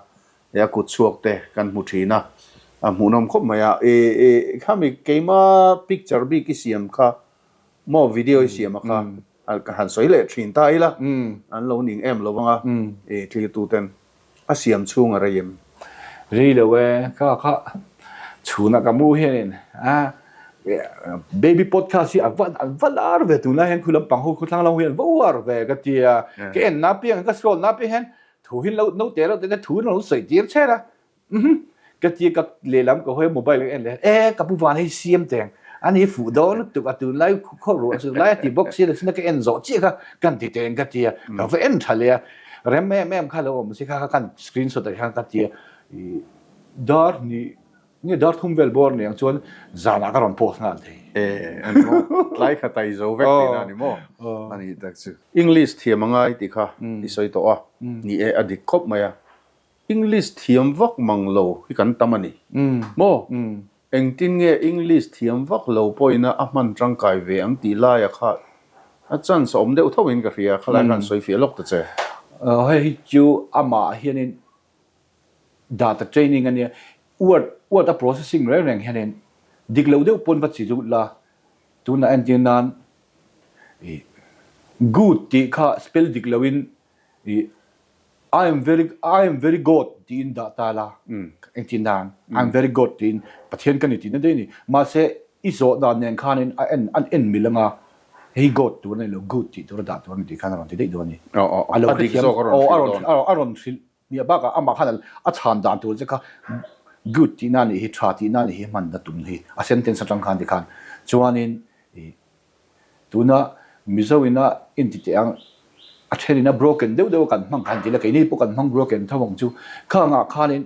hei a kut chhuak te kan hmu thin a a hmuhnawm khawp mai a i i khami keima picture bik i siam kha maw video i siam a kha ka han sawi leh thin ta ila an lo ning em lo vang a i thlir ten. A siam chhung a rei em? Rei lo e, ka kha chhunah ka mu hianin a baby podcast hi a va an va lar ve tunlai hian khu lampang ho khawthlang lam ho hian va uar ve ka ti a, ka en na piang ka scroll na piang hian thu hi lo naute reuh te te thu in a lo sawi tir cher a. Umm ka ti ka lehlam ka hawi mobile ka en leh e ka pu van hei siam teng a ni fuh dawn lutuk a tunlai khaw ruah chu lai a ti bawk sia chuna ka en zawh chiah kha kan ti teng ka ti a ka va en tha leh a rem em em kha lo awm si kha kha kan screenshot ah khan ka ti a ih dar hnih nge dar thum vel bawr ni ang chuan zanah ka rawn post nghal thei. E a ni maw tlai khat a i zo vek tihna a ni maw a ni tak chu. English thiam a ngai tih kha i sawi tawh a ni e a dik khawp mai a. English thiam vak mang lo hi kan tam a ni maw? Engtin nge English thiam vak lo pawhin a hman tangkai ve ang tih laia kha a chance a awm deuh tho in ka hria, khalai khan sawi fiah lawk ta che. Hei hi chu amah hianin data training a nia, word word a processing reng reng hianin dik lo deuh pawn va chi lut la, tunah entir nan ih good tih kha spell dik loin ih I am very I am very God tiin dah ta la, engtin nan I am very God tiin Pathian ka ni tihna daih a ni. Mahse i zawh dan nen khanin a en an en mil anga hei God tur a ni lo good tih tur a dah tur a ni tih khan a rawn ti daih dawn a ni. A lo hrethiam aw a rawn a rawn hrilh hmiah bakah amah khan a chhan dan tur che kha good tihna a nih hi tha tihna a nih hi hman na tum hi a sentence atang khan tikhan chuanin i Tuna Mizo ina inti teh ang, a then ina broken deuh deuh a kan hmang khan ti la, keini pawh kan hmang broken tho ang chu. Khangah khanin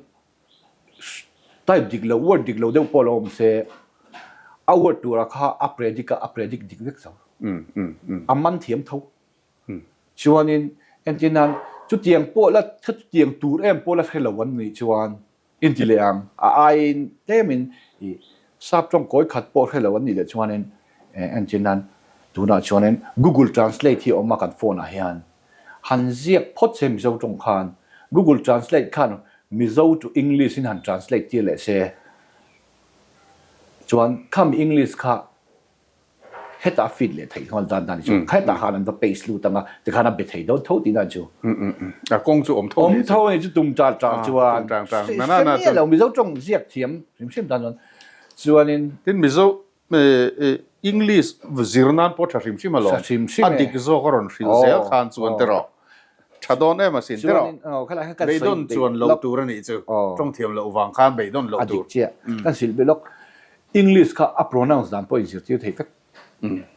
type dik lo, word dik lo deuh pawh lo awm se, a word tura kha a predict a, a predict dik vek zo. A man thiam tho. Chuanin entir nan chutiang pawh la, chutiang tur em pawh la hre lo an nih chuan, Inti leh ang, a aiin tlemin i sap tawng kawi khat pawh hre lo an nih leh chuanin entir nan tunah chuanin Google Translate hi a awm a kan phone ah hian han ziak phawt se Mizo tawng khan Google Translate khan Mizo to English in han translate tir leh se chuan khami English kha Hetah feed leh theih nghal dan dan chu hetah khan an va paste lut anga tikhan a be thei dawn tho tihna chu. A kawng chu awm tho Awm tho a ni chu tum tar tar chuan. Tum tar tar. Na na na chuan. Mizo tawng ziak thiam hrim hrim tan chuan chuanin. Tin Mizo English zir nan pawh tha hrim hrim alawm. Tha hrim hrim e. A dik zawk a rawn hrilh zel khan chuan tiraw. Tha dawn em asin tiraw. Beidawn chuan loh tur a nih chu. Tawng thiam loh vang khan beidawn loh tur. A dik chiah. Kan hrilh be lawk. English kha a pronounce dan pawh inzirtir thei vek.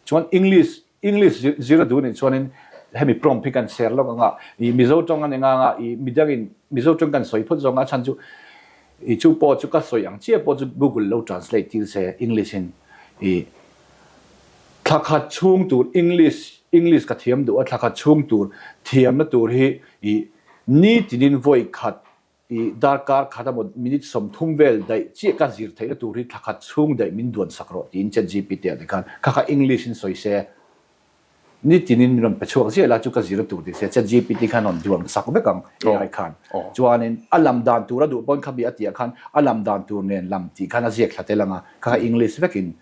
Chuan English English zir a duh nih chuanin hemi prompt hi kan share lawk anga i Mizo tawng a ni ngang a i midangin Mizo tawng kan sawi phawt zawng a chhan chu i chu pawh chu ka sawi ang chiah pawh chu Google lo translate tir se English in i thla khat chhung tur English English ka thiam duh a thla khat chhung tur thiamna tur hi i nitinin vawi khat I darkar khat emaw minute 30 vel daih chiah ka zir theihna tur hi thla khat chhung daih min duan sak rawh tiin ChatGPT ah te khan kha kha English in sawi se nitinin min rawn pe chhuak ziah la chu ka zir a tur ti se ChatGPT khan rawn duan sak vek ang AI khan chuanin a lam dan tur a duh pawn kha mi a tih ah khan a lam dan tur nen lam tih khan a ziak thla tel ang a kha kha English vekin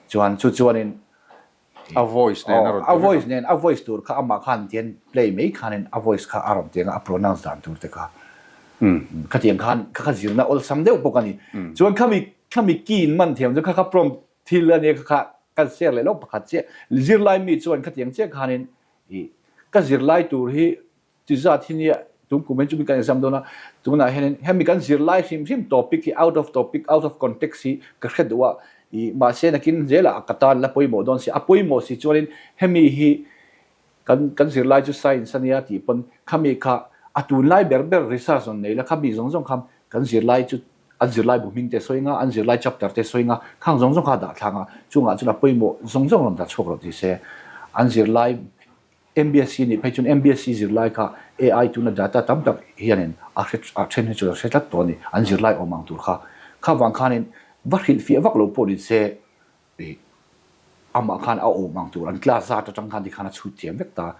chuan chu chuanin A voice nen a rawn ti vek a. A voice nen, a voice tur kha amah khan tian play mai khanin a voice kha a rawn ti anga a pronounce dan tur te kha. Khatiang khan kha kha zirna awlsam deuh bawk a ni. Chuan khami khami key in man thiam chu kha kha prompt thil a nia kha kha kan share leh lawk pakhat chiah. Zirlai mi chuan khatiang chiah khanin ih ka zirlai tur hi Ti zat hi nia tun kum hian chumi kan exam dawn a, tunah hianin hemi kan zirlai hrim hrim topic hi out of topic, out of context hi ka hre duh a, ih mahse nakin zelah ka tan la pawimawh dawn si, a pawimawh si chuanin hemi hi kan kan zirlai chu science a nia tih pawn khami kha a tunlai ber ber research rawn nei la khami zawng zawng kha kan zirlai chu an zirlai bu hming te sawi nga, an zirlai chapter te sawi nga, khang zawng zawng kha a dah thlang a, chungah chuan a pawimawh zawng zawng rawn dah chhuak rawh ti se an zirlai MBSC nih phei chuan MBSC zirlai kha AI tuna data tam tak hianin a hre a then hi chu a hre tlat tawh a ni, an zirlai awm ang tur kha. Kha vang khanin va hrilhfiah vak lo pawh ni se ih amah khan a awm ang tur an class zat atang khan tikhan a chhut thiam vek ta.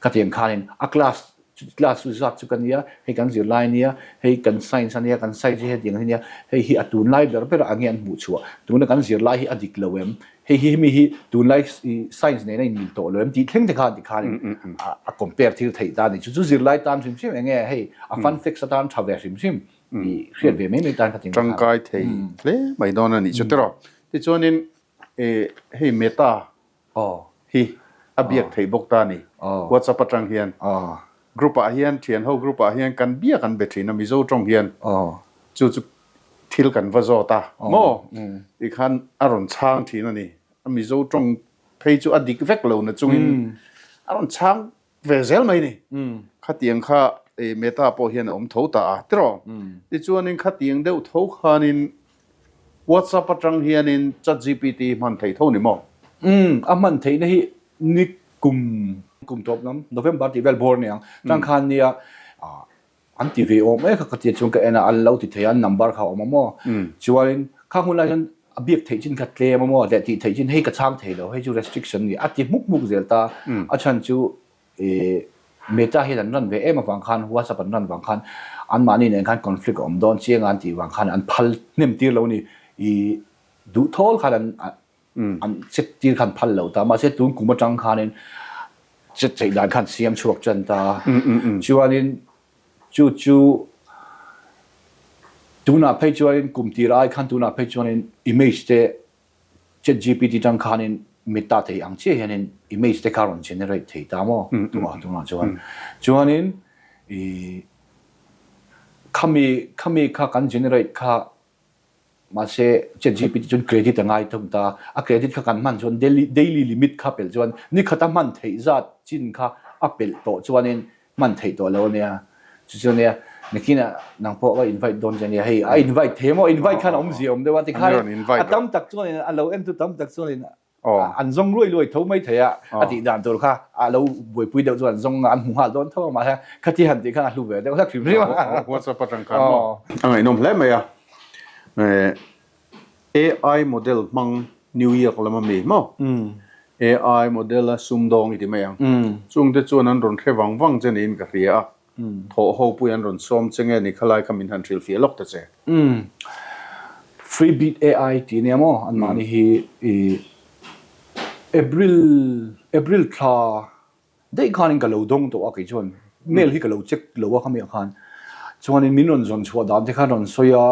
Khatiang khanin a class class chu zat chu ka nia, hei kan zirlai ania, hei kan science ania, kan science hi hetiang hi ania, hei hi a tunlai ber ber ang hi an hmuh chhuah, tuna kan zirlai hi a dik lo em? Hei hi hemi hi tunlai science nena inmil tawh lo em tih thleng te khan tikhan a compare thil theih ta a ni. Chu chu zirlai tan hrim hrim enge hei a fun facts atan tha ve hrim hrim i hriat ve mai mai tan kha ting. Tangkai thei hle mai dawn a nih chu tiraw. Tichuanin hei Meta hi a biak theih bawk ta a ni. WhatsApp atang hian group ah hian thian ho group ah hian kan biak an be thin a Mizo tawng hian chu chu thil kan va zawt a maw tikhan a rawn chhang thin a ni. A Mizo tawng phei chu a dik vek lo na chungin a rawn chhang ve zel mai ni. Khatiang kha Meta pawh hian a awm tho ta a tiraw. Tichuanin khatiang deuh tho khanin WhatsApp atang hianin ChatGPT hman theih tho ni maw? A hman theihna hi ni kum kum tawp lam November tih vel bawr aniang tang khan nia An ti ve awm e kha ka tia chuan ka en a, an lo ti thei a, an number kha a awm a maw? Chuanin kha hun lai chuan a biak theih chin kha tlem a maw leh tih theih chin hei ka chhang thei lo, hei chu restriction a ni a ti hmuk hmuk zel ta. A chhan chu ih Meta hian an run ve em avang khan WhatsApp an run vang khan anmahni nen khan conflict a awm dawn chiang a an tih vang khan an phal hnem tir lo a ni. Ih duhthawl khan an An chet tir khan phal lo ta. Mahse tun kum atang khanin chet theih dan khan siam chhuak tan ta. Chuanin chu chu tunah phei chuanin kum tir ai khan tunah phei chuanin image te chat gpt tang khanin meta thei ang chiah hianin image te kha rawn generate thei ta maw tunah tunah chuan. Chuanin ih khami khami kha kan generate kha Mahse, ChatGPT chuan credit a ngai thung ta. A credit kha kan hman chuan daily daily limit kha pelh chuan ni khata hman theih zat chin kha a pelh tawh chuanin hman theih tawh lo a nia. Chu chu ania, nakinah nang pawh ka invite dawn che ania. Hei a invite thei maw? Invite khan a awmzia awm deuh a tikhan a tam tak chuanin a lo entu tam tak chuanin An zawng luai luai tho mai thei a, a tih dan tur kha a lo buaipui deuh chuan an zawng a, an hmu nghal dawn tho a, mahse khati han tih khan a hlu ve deuh hlek hrim hrim a. WhatsApp atang khan maw? A ngaihnawm hle mai a, AI model hmang New York lama mi maw? AI model a sumdawng i ti mai ang. Chungte chuan an rawn hre vang vang che niin ka hria a. Thawh ho pui an rawn sawm che nge ni khalai kha min han hrilhfiah lawk ta che. Umm. Freebeat AI tih ania maw an mahni hi i April April thla daih khanin ka lo dawng tawh a kei chuan mail hi ka lo check lo a khami ah khan chuanin min rawn zawn chhuah dan te khan rawn sawi a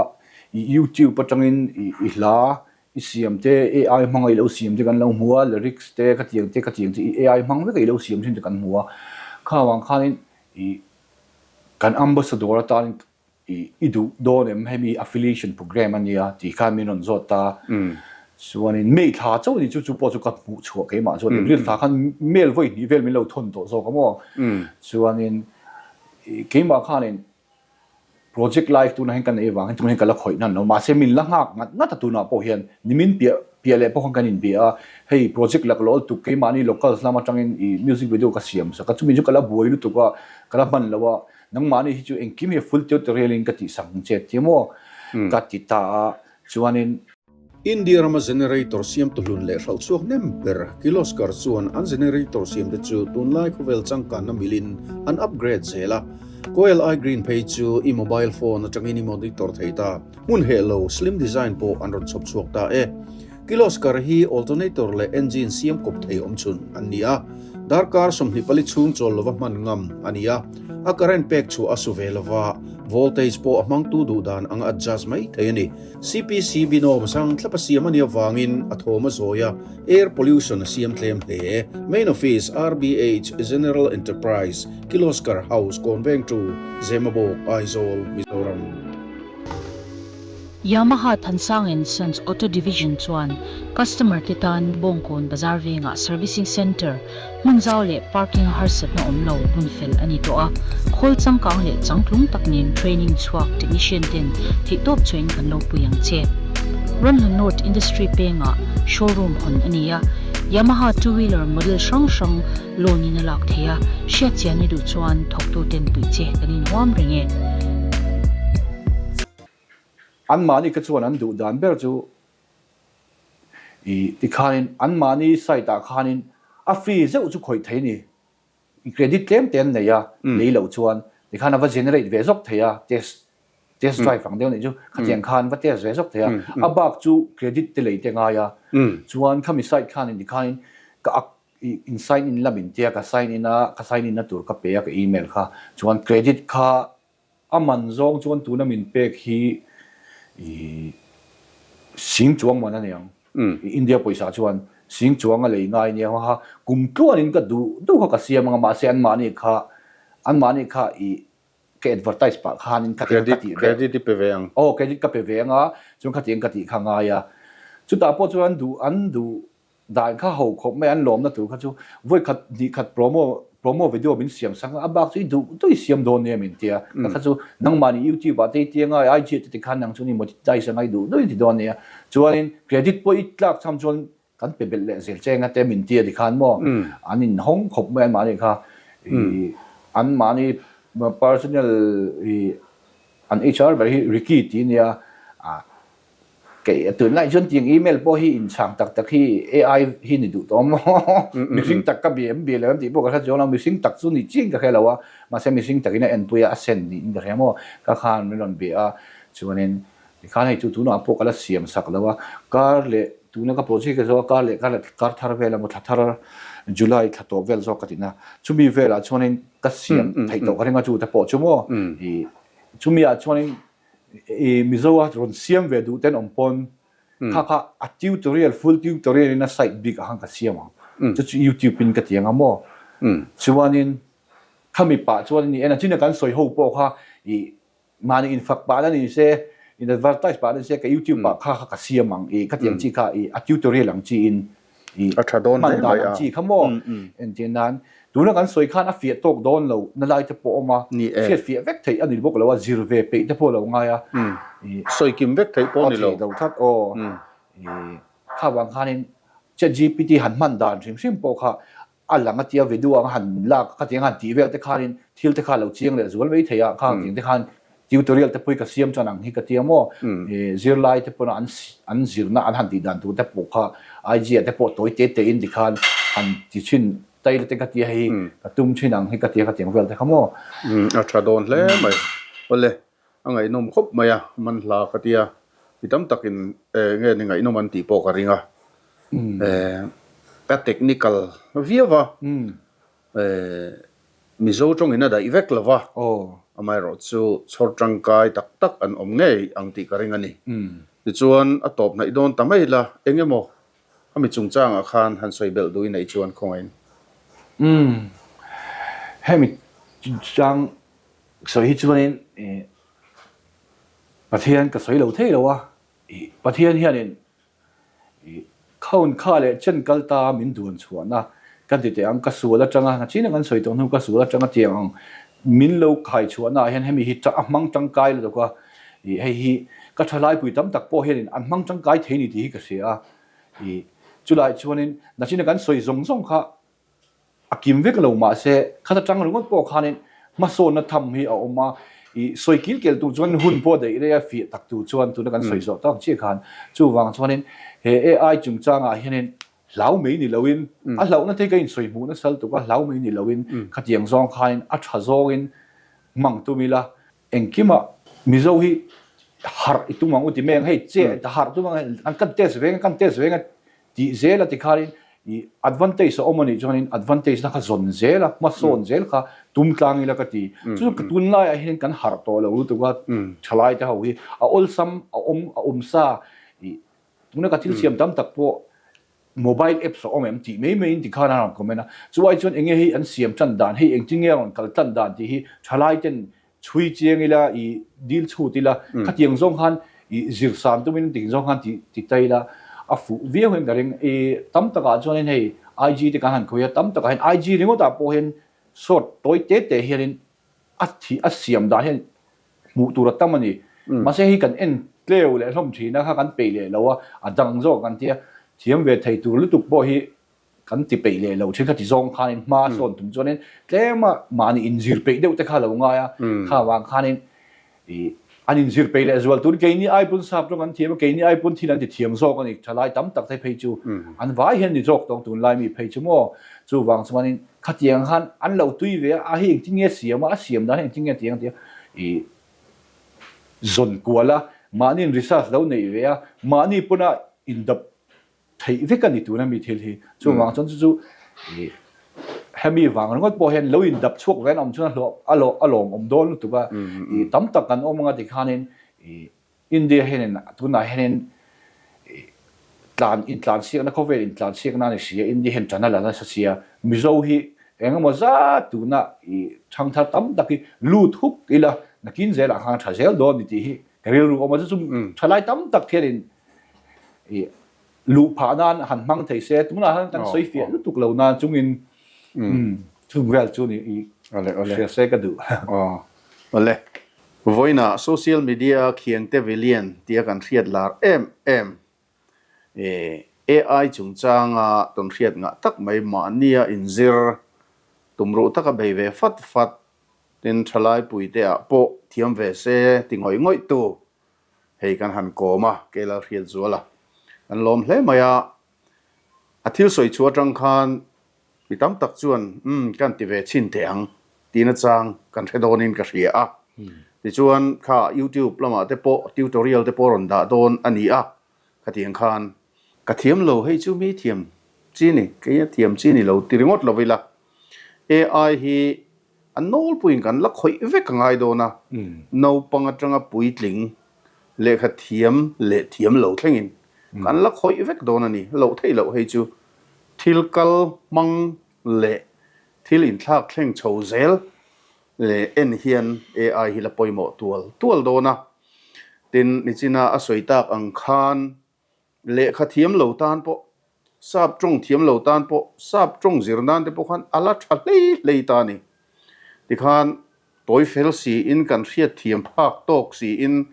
i YouTube atangin i i hla I siam te AI hmanga i lo siam te kan lo hmu a, lyrics te khatiang te khatiang te i AI hmang veka i lo siam thin te kan hmu a. Kha vang khanin i kan ambassador atan i i duh dawn em hemi affiliation program a nia tih khan min rawn zawt ta. Chuanin May thla chauh ni chu chu pawh chu ka hmuh chhuah keimah chuan April thla khan mail vawi hnih vel min lo thawn tawh zawk a maw. Chuanin keimah khanin Project life tunah hian ka nei avang hian tunah hian ka la khawih nan lo. Mahse min la nghak ngat ngat a tunah pawh hian nimin piah piah leh pawh khan kan inbia a, hei project lak lawh lutuk keimahni locals lam atangin ih music video ka siam sak a, chumi chu ka la buai lutuk a, ka la hman lo a, nangmahni hi chu engkim hi full tutorial in ka tihsak ang che tia maw ka ti ta a, chuanin. India rama generator siamtu hlun leh hralh chhuak hnem ber Kirloskar chuan an generator siamte chu tunlai khawvel changkanna milin an upgrade zel a. Coil i Green phei chu i mobile phone atangin i monitor thei ta. Hmun heh lo slim design pawh an rawn chhawp chhuak ta e. Kirloskar hi alternator leh engine siam kawp thei awmchhun an ni a. Darkar 24 chhung chawl lova hman ngam a ni a. A current pek chhuah a su ve lova, voltage pawh a hmangtu duh dan anga adjust mai thei a ni. CPCB norm sang thlap a siam a nih avangin a thawm a zawi a, air pollution a siam tlem hle. Main Office, RBH General Enterprise, Kiloskar House, Kawnvengtu, Zemabawk, Aizawl, Mizoram. Yamaha Thansang and Sons Auto Division chuan customer te tan Bawngkawn Bazar vengah Servicing Centre, hmun zau leh parking a harsatna awm lo hmun fel a ni tawh a, khawl changkang leh changtlung tak nen training chhuak technician ten theihtawp chuain kan lo pui ang che. Ramhlun North Industry pengah showroom hawn a ni a, Yamaha two wheeler model hrang hrang loan in a lak theih a, hriatchian i duh chuan thawktu ten puih che kan inhuam reng e. Anmahni kha chuan an duh dan ber chu i tikhanin anmahni site ah khanin a fee zeuh chu khawih thei ni. I credit tlem te an nei a, lei loh chuan tikhan a va generate ve zawk thei a, test test drive ang deuh nih chu khatiang khan va test ve zawk thei a, a bak chu credit te lei te ngai a, chuan khami site khanin tikhanin ka ak i in sign in lam in tia ka sign in a, ka sign in na tur ka pe a ka email kha, chuan credit kha A man zawng chuan tuna min pek hi i sing chuang man a ni ang. I India pawisa chuan sing chuang a lei ngai nia ha kum tluanin ka duh duh kha ka siam anga mahse anmahni kha anmahni kha i ka advertise pah khanin khatiang ka tih ve. Credit i pe ve ang. Aw credit ka pe ve anga chuan khatiang ka tih kha ngai a. Chutah pawh chuan an duh an duh Dan kha ho khawp mai an lawmna tur kha chu vawi khat hnih khat promo promo video min siam sak a, a bak chu i duh duh i siam dawn nia min tia, ka kha chu nangmahni youtube ah te i tia ngai IG ah te tikhan nang chu ni monetize a ngai duh duh i ti dawn nia, chuanin credit pawh i tlak cham chuan kan pe belh leh zel che enga te min tia tikhan maw an in hawng khawp mai anmahni kha i anmahni personal i an HR ber hi Ricky tih nia ah Kei a tunlai chuan tiang email pawh hi inchhang tak tak hi AI hi ni duh tawh maw? Mihring tak ka bia em bia lo em tih pawh ka hre chuang lo, mihring tak chu ni chiang ka hre lo a, mahse mihring takin a enpui a, a send niin ka hria maw? Ka khan min rawn bia a, chuanin tikhan hei chu tunah pawh ka la siam sak lo a, kar leh tuna ka project ka zawh a, kar leh kar leh kar thar vel emaw thla thar July thla tawp vel zawk ka ti na, chumi velah chuanin ka siam theih tawh ka ring a chu te pawh chu maw? Ih chumi ah chuanin I Mizo a rawn siam ve duh ten awm pawn kha kha a tutorial full tutorial in a site bik ah khan ka siam ang. Chu chu YouTube in ka ti ang a maw. Chuanin khami pah chuan ni en a china kan sawi ho pawh kha i mahni in fak pah na ni se in advertise pah na ni se ka YouTube ah kha kha ka siam ang i khatiang chi kha i a tutorial ang chi in i A tha dawn hle mai a. Chi kha maw? Entir nan, tuna kan sawi khan a fiah tawk dawn lo na lai te pawh awm a, hriat fiah vek theih a ni bawk lo a, zir ve peih te pawh lo ngai a. Sawi kim vek theih pawh ni lo. A theih lo tlat aw. Kha vang khanin ChatGPT han hman dan hrim hrim pawh kha A lang a tia video ang han lak khatiang han tih vel te khanin thil te kha lo chiang leh zual mai thei a, khang tiang te khan tutorial te pawh hi ka siam chuan ang hi ka tia maw, zirlai te pawn an an zirna an han tih dan tur te pawh kha IG ah te pawh tawi te te in tikhan han ti thin tail te ka tia hei ka tum thin ang hi ka tia khatiang vel te kha maw. A tha dawn hle mai. Awle, A ngaihnawm khawp mai a, man hla ka tia, mi tam takin nge ni ngaihnawm an tih pawh ka ring a, ka technical viau a, Mizo tawngin a daih vek lo va, amaherawh chu chhawr tangkai tak tak an awm ngei ang tih ka ring a ni. Tichuan a tawp hnaih dawn ta mai la, eng emaw a mi chungchangah khan han sawi belh duh i neih chuan khawngaihin. Umm, hemi chungchang Sawi hi chuanin ih Pathian ka sawi lo thei lo a, ih Pathian hianin ih khaun kha leh chen kal ta min duan chhuahna ka ti teh ang, ka sual atanga hna chin a kan sawi tawh hnu ka sual atanga tiang ang min lo khai chhuahna ah hian hemi hi a hmang tangkai lutuk a, ih hei hi ka thalaipui tam tak pawh hianin an hmang tangkai thei ni tih hi ka hria a, ih chulai chuanin nachina kan sawi zawng zawng kha A kim vek lo mahse khat atang ringawt pawh khanin hmasawnna tham hi a awm a, i sawi kil kel tur chuan hun pawh daih rei a fiah tak tur chuan tuna kan sawi zawh tak chiah khan chuvang chuanin he AI chungchangah hianin hlau mai ni loin a hlauhna te ka insawi hmuh nasa lutuk a, hlau mai ni loin khatiang zawng khanin a tha zawngin hmang tum ila engkimah Mizo hi harh i tum ang u ti mai ang hei che harh tum ang an kan test veng a kan test veng a tih zel a tikhanin. I advantage a awm a nih chuanin advantage na kha zawn zel a, hmasawn zel kha tum tlang ila ka ti. Chu chu ka tunlaiah hian kan harh tawh lo lutuk a, thalai te ho hi a awlsam a awm a awm sa i tuna ka thil siam tam tak pawh mobile apps a awm em tih mai maiin tikhan a rawn comment a. Chuai chuan enge hei an siam tan dan, hei engtin nge a rawn kal tan dan tih hi thalai ten Chhui chiang ila, i dil chhut ila, khatiang zawng khan i zir san tumin ting zawng khan ti ti ta ila, a fuh viau hian ka ring. I tam takah chuanin hei IG te kan han khawih a, tam takah hian IG ringawtah pawh hian short tawi te te hianin a thi a siam dan hian hmuh tur a tam a ni. Mahse hei kan en tleu leh hlawm thin a, kha kan peih leh lo a, a dang zawk kan tia, thiam ve thei tur lutuk pawh hi Kan ti peih leh lo thin kha ti zawng khanin hma sawn tum chuanin tlema mahni inzir peih deuh te kha lo ngai a, kha vang khanin ih an inzir peih leh zual tur keini ai pawn sap tawng an thiam a, keini ai pawn thil an ti thiam zawk a ni, thalai tam tak te phei chu an vai hian ni zawk tawng tunlai mi phei chu maw, chuvang chuanin khatiang khan an lo tui ve a, a hi engtin nge siam a, a siam dan hi engtin nge tiang tia ih zawn kual a, mahni in research lo neih ve a, mahni pawna indap Theih vek a ni tuna mi thil hi. Chuvang chuan chu chu ih hemi vang ringawt pawh hian lo in dap chhuak ve an awm chuan a hlawh a lawh a lawm awm dawn lutuk a. Ih tam tak kan awm anga tikhanin ih India hianin tunah hianin ih tlan intlansiakna khawvel intlansiakna a ni si a, India hian ṭan a la nasa si a. Mizo hi eng emaw zat tuna ih ṭhangthar tam tak hi lut huk ila nakin zelah khan a ṭha zel dawn ni tih hi ka rilru awm a. Chu chu ṭhalai tam tak hianin ih luh phah nan han hmang thei se tunah hian kan sawi fiah lutuk lo nan chungin chung vel chu ni i hria se ka duh. Awle. Vawiinah social media a khiangte vilian tia kan hriat lar em em AI chungchanga tawn hriat ngah tak mai mahnia inzir tumruh taka bei ve fat fat tin thalai puiteah pawh thiam ve se ti ngawih ngawih tu Hei kan han kawm a, Keila hriat zual a, kan lawm hle mai a. A thil sawi chhuah atang khan mi tam tak chuan umm kan ti ve chhin teh ang tih nachang kan hre dawnin ka hria a. Tichuan kha YouTube lamah te pawh tutorial te pawh rawn dah dawn a ni a, khatiang khan ka thiam lo hei chu mi thiam chi ni, kei a thiam chi ni lo ti ringawt lo ila AI hi A nawlpuiin kan la khawih vek a ngai dawn a, naupang atanga puitling, lehkha thiam leh thiam lo thlengin kan la khawih vek dawn a ni. Loh theih loh hei chu thil kal hmang leh thil inthlak thleng chho zel leh en hian AI hi la pawimawh tual tual dawn a. Tin, nichina a sawi tak ang khan Lehkha thiam lo tan pawh, sap tawng thiam lo tan pawh, sap tawng zir nan te pawh khan a la tha hlei hlei ta a ni. Tikhan tawi fel siin kan hriat thiam phak tawk siin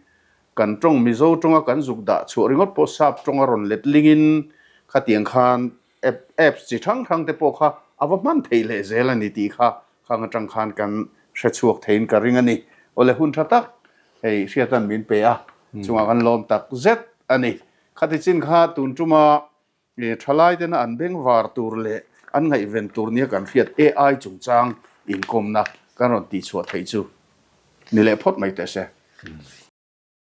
kan tawng Mizo tawnga kan zuk dah chhuah ringawt pawh sap tawnga rawn let lingin khatiang khan app apps chi hrang hrang te pawh kha a va hman theih leh zel a ni tih kha khang atang khan kan hre chhuak theiin ka ring a ni. Awle hun tha tak hei hriatan min pe a, chungah kan lawm tak zet a ni. Khati chin kha tun tuma thalai tena an bengvar tur leh an ngaihven tur nia kan hriat AI chungchang inkawmna kan rawn tihchhuah theih chu ni leh phawt mai teh se.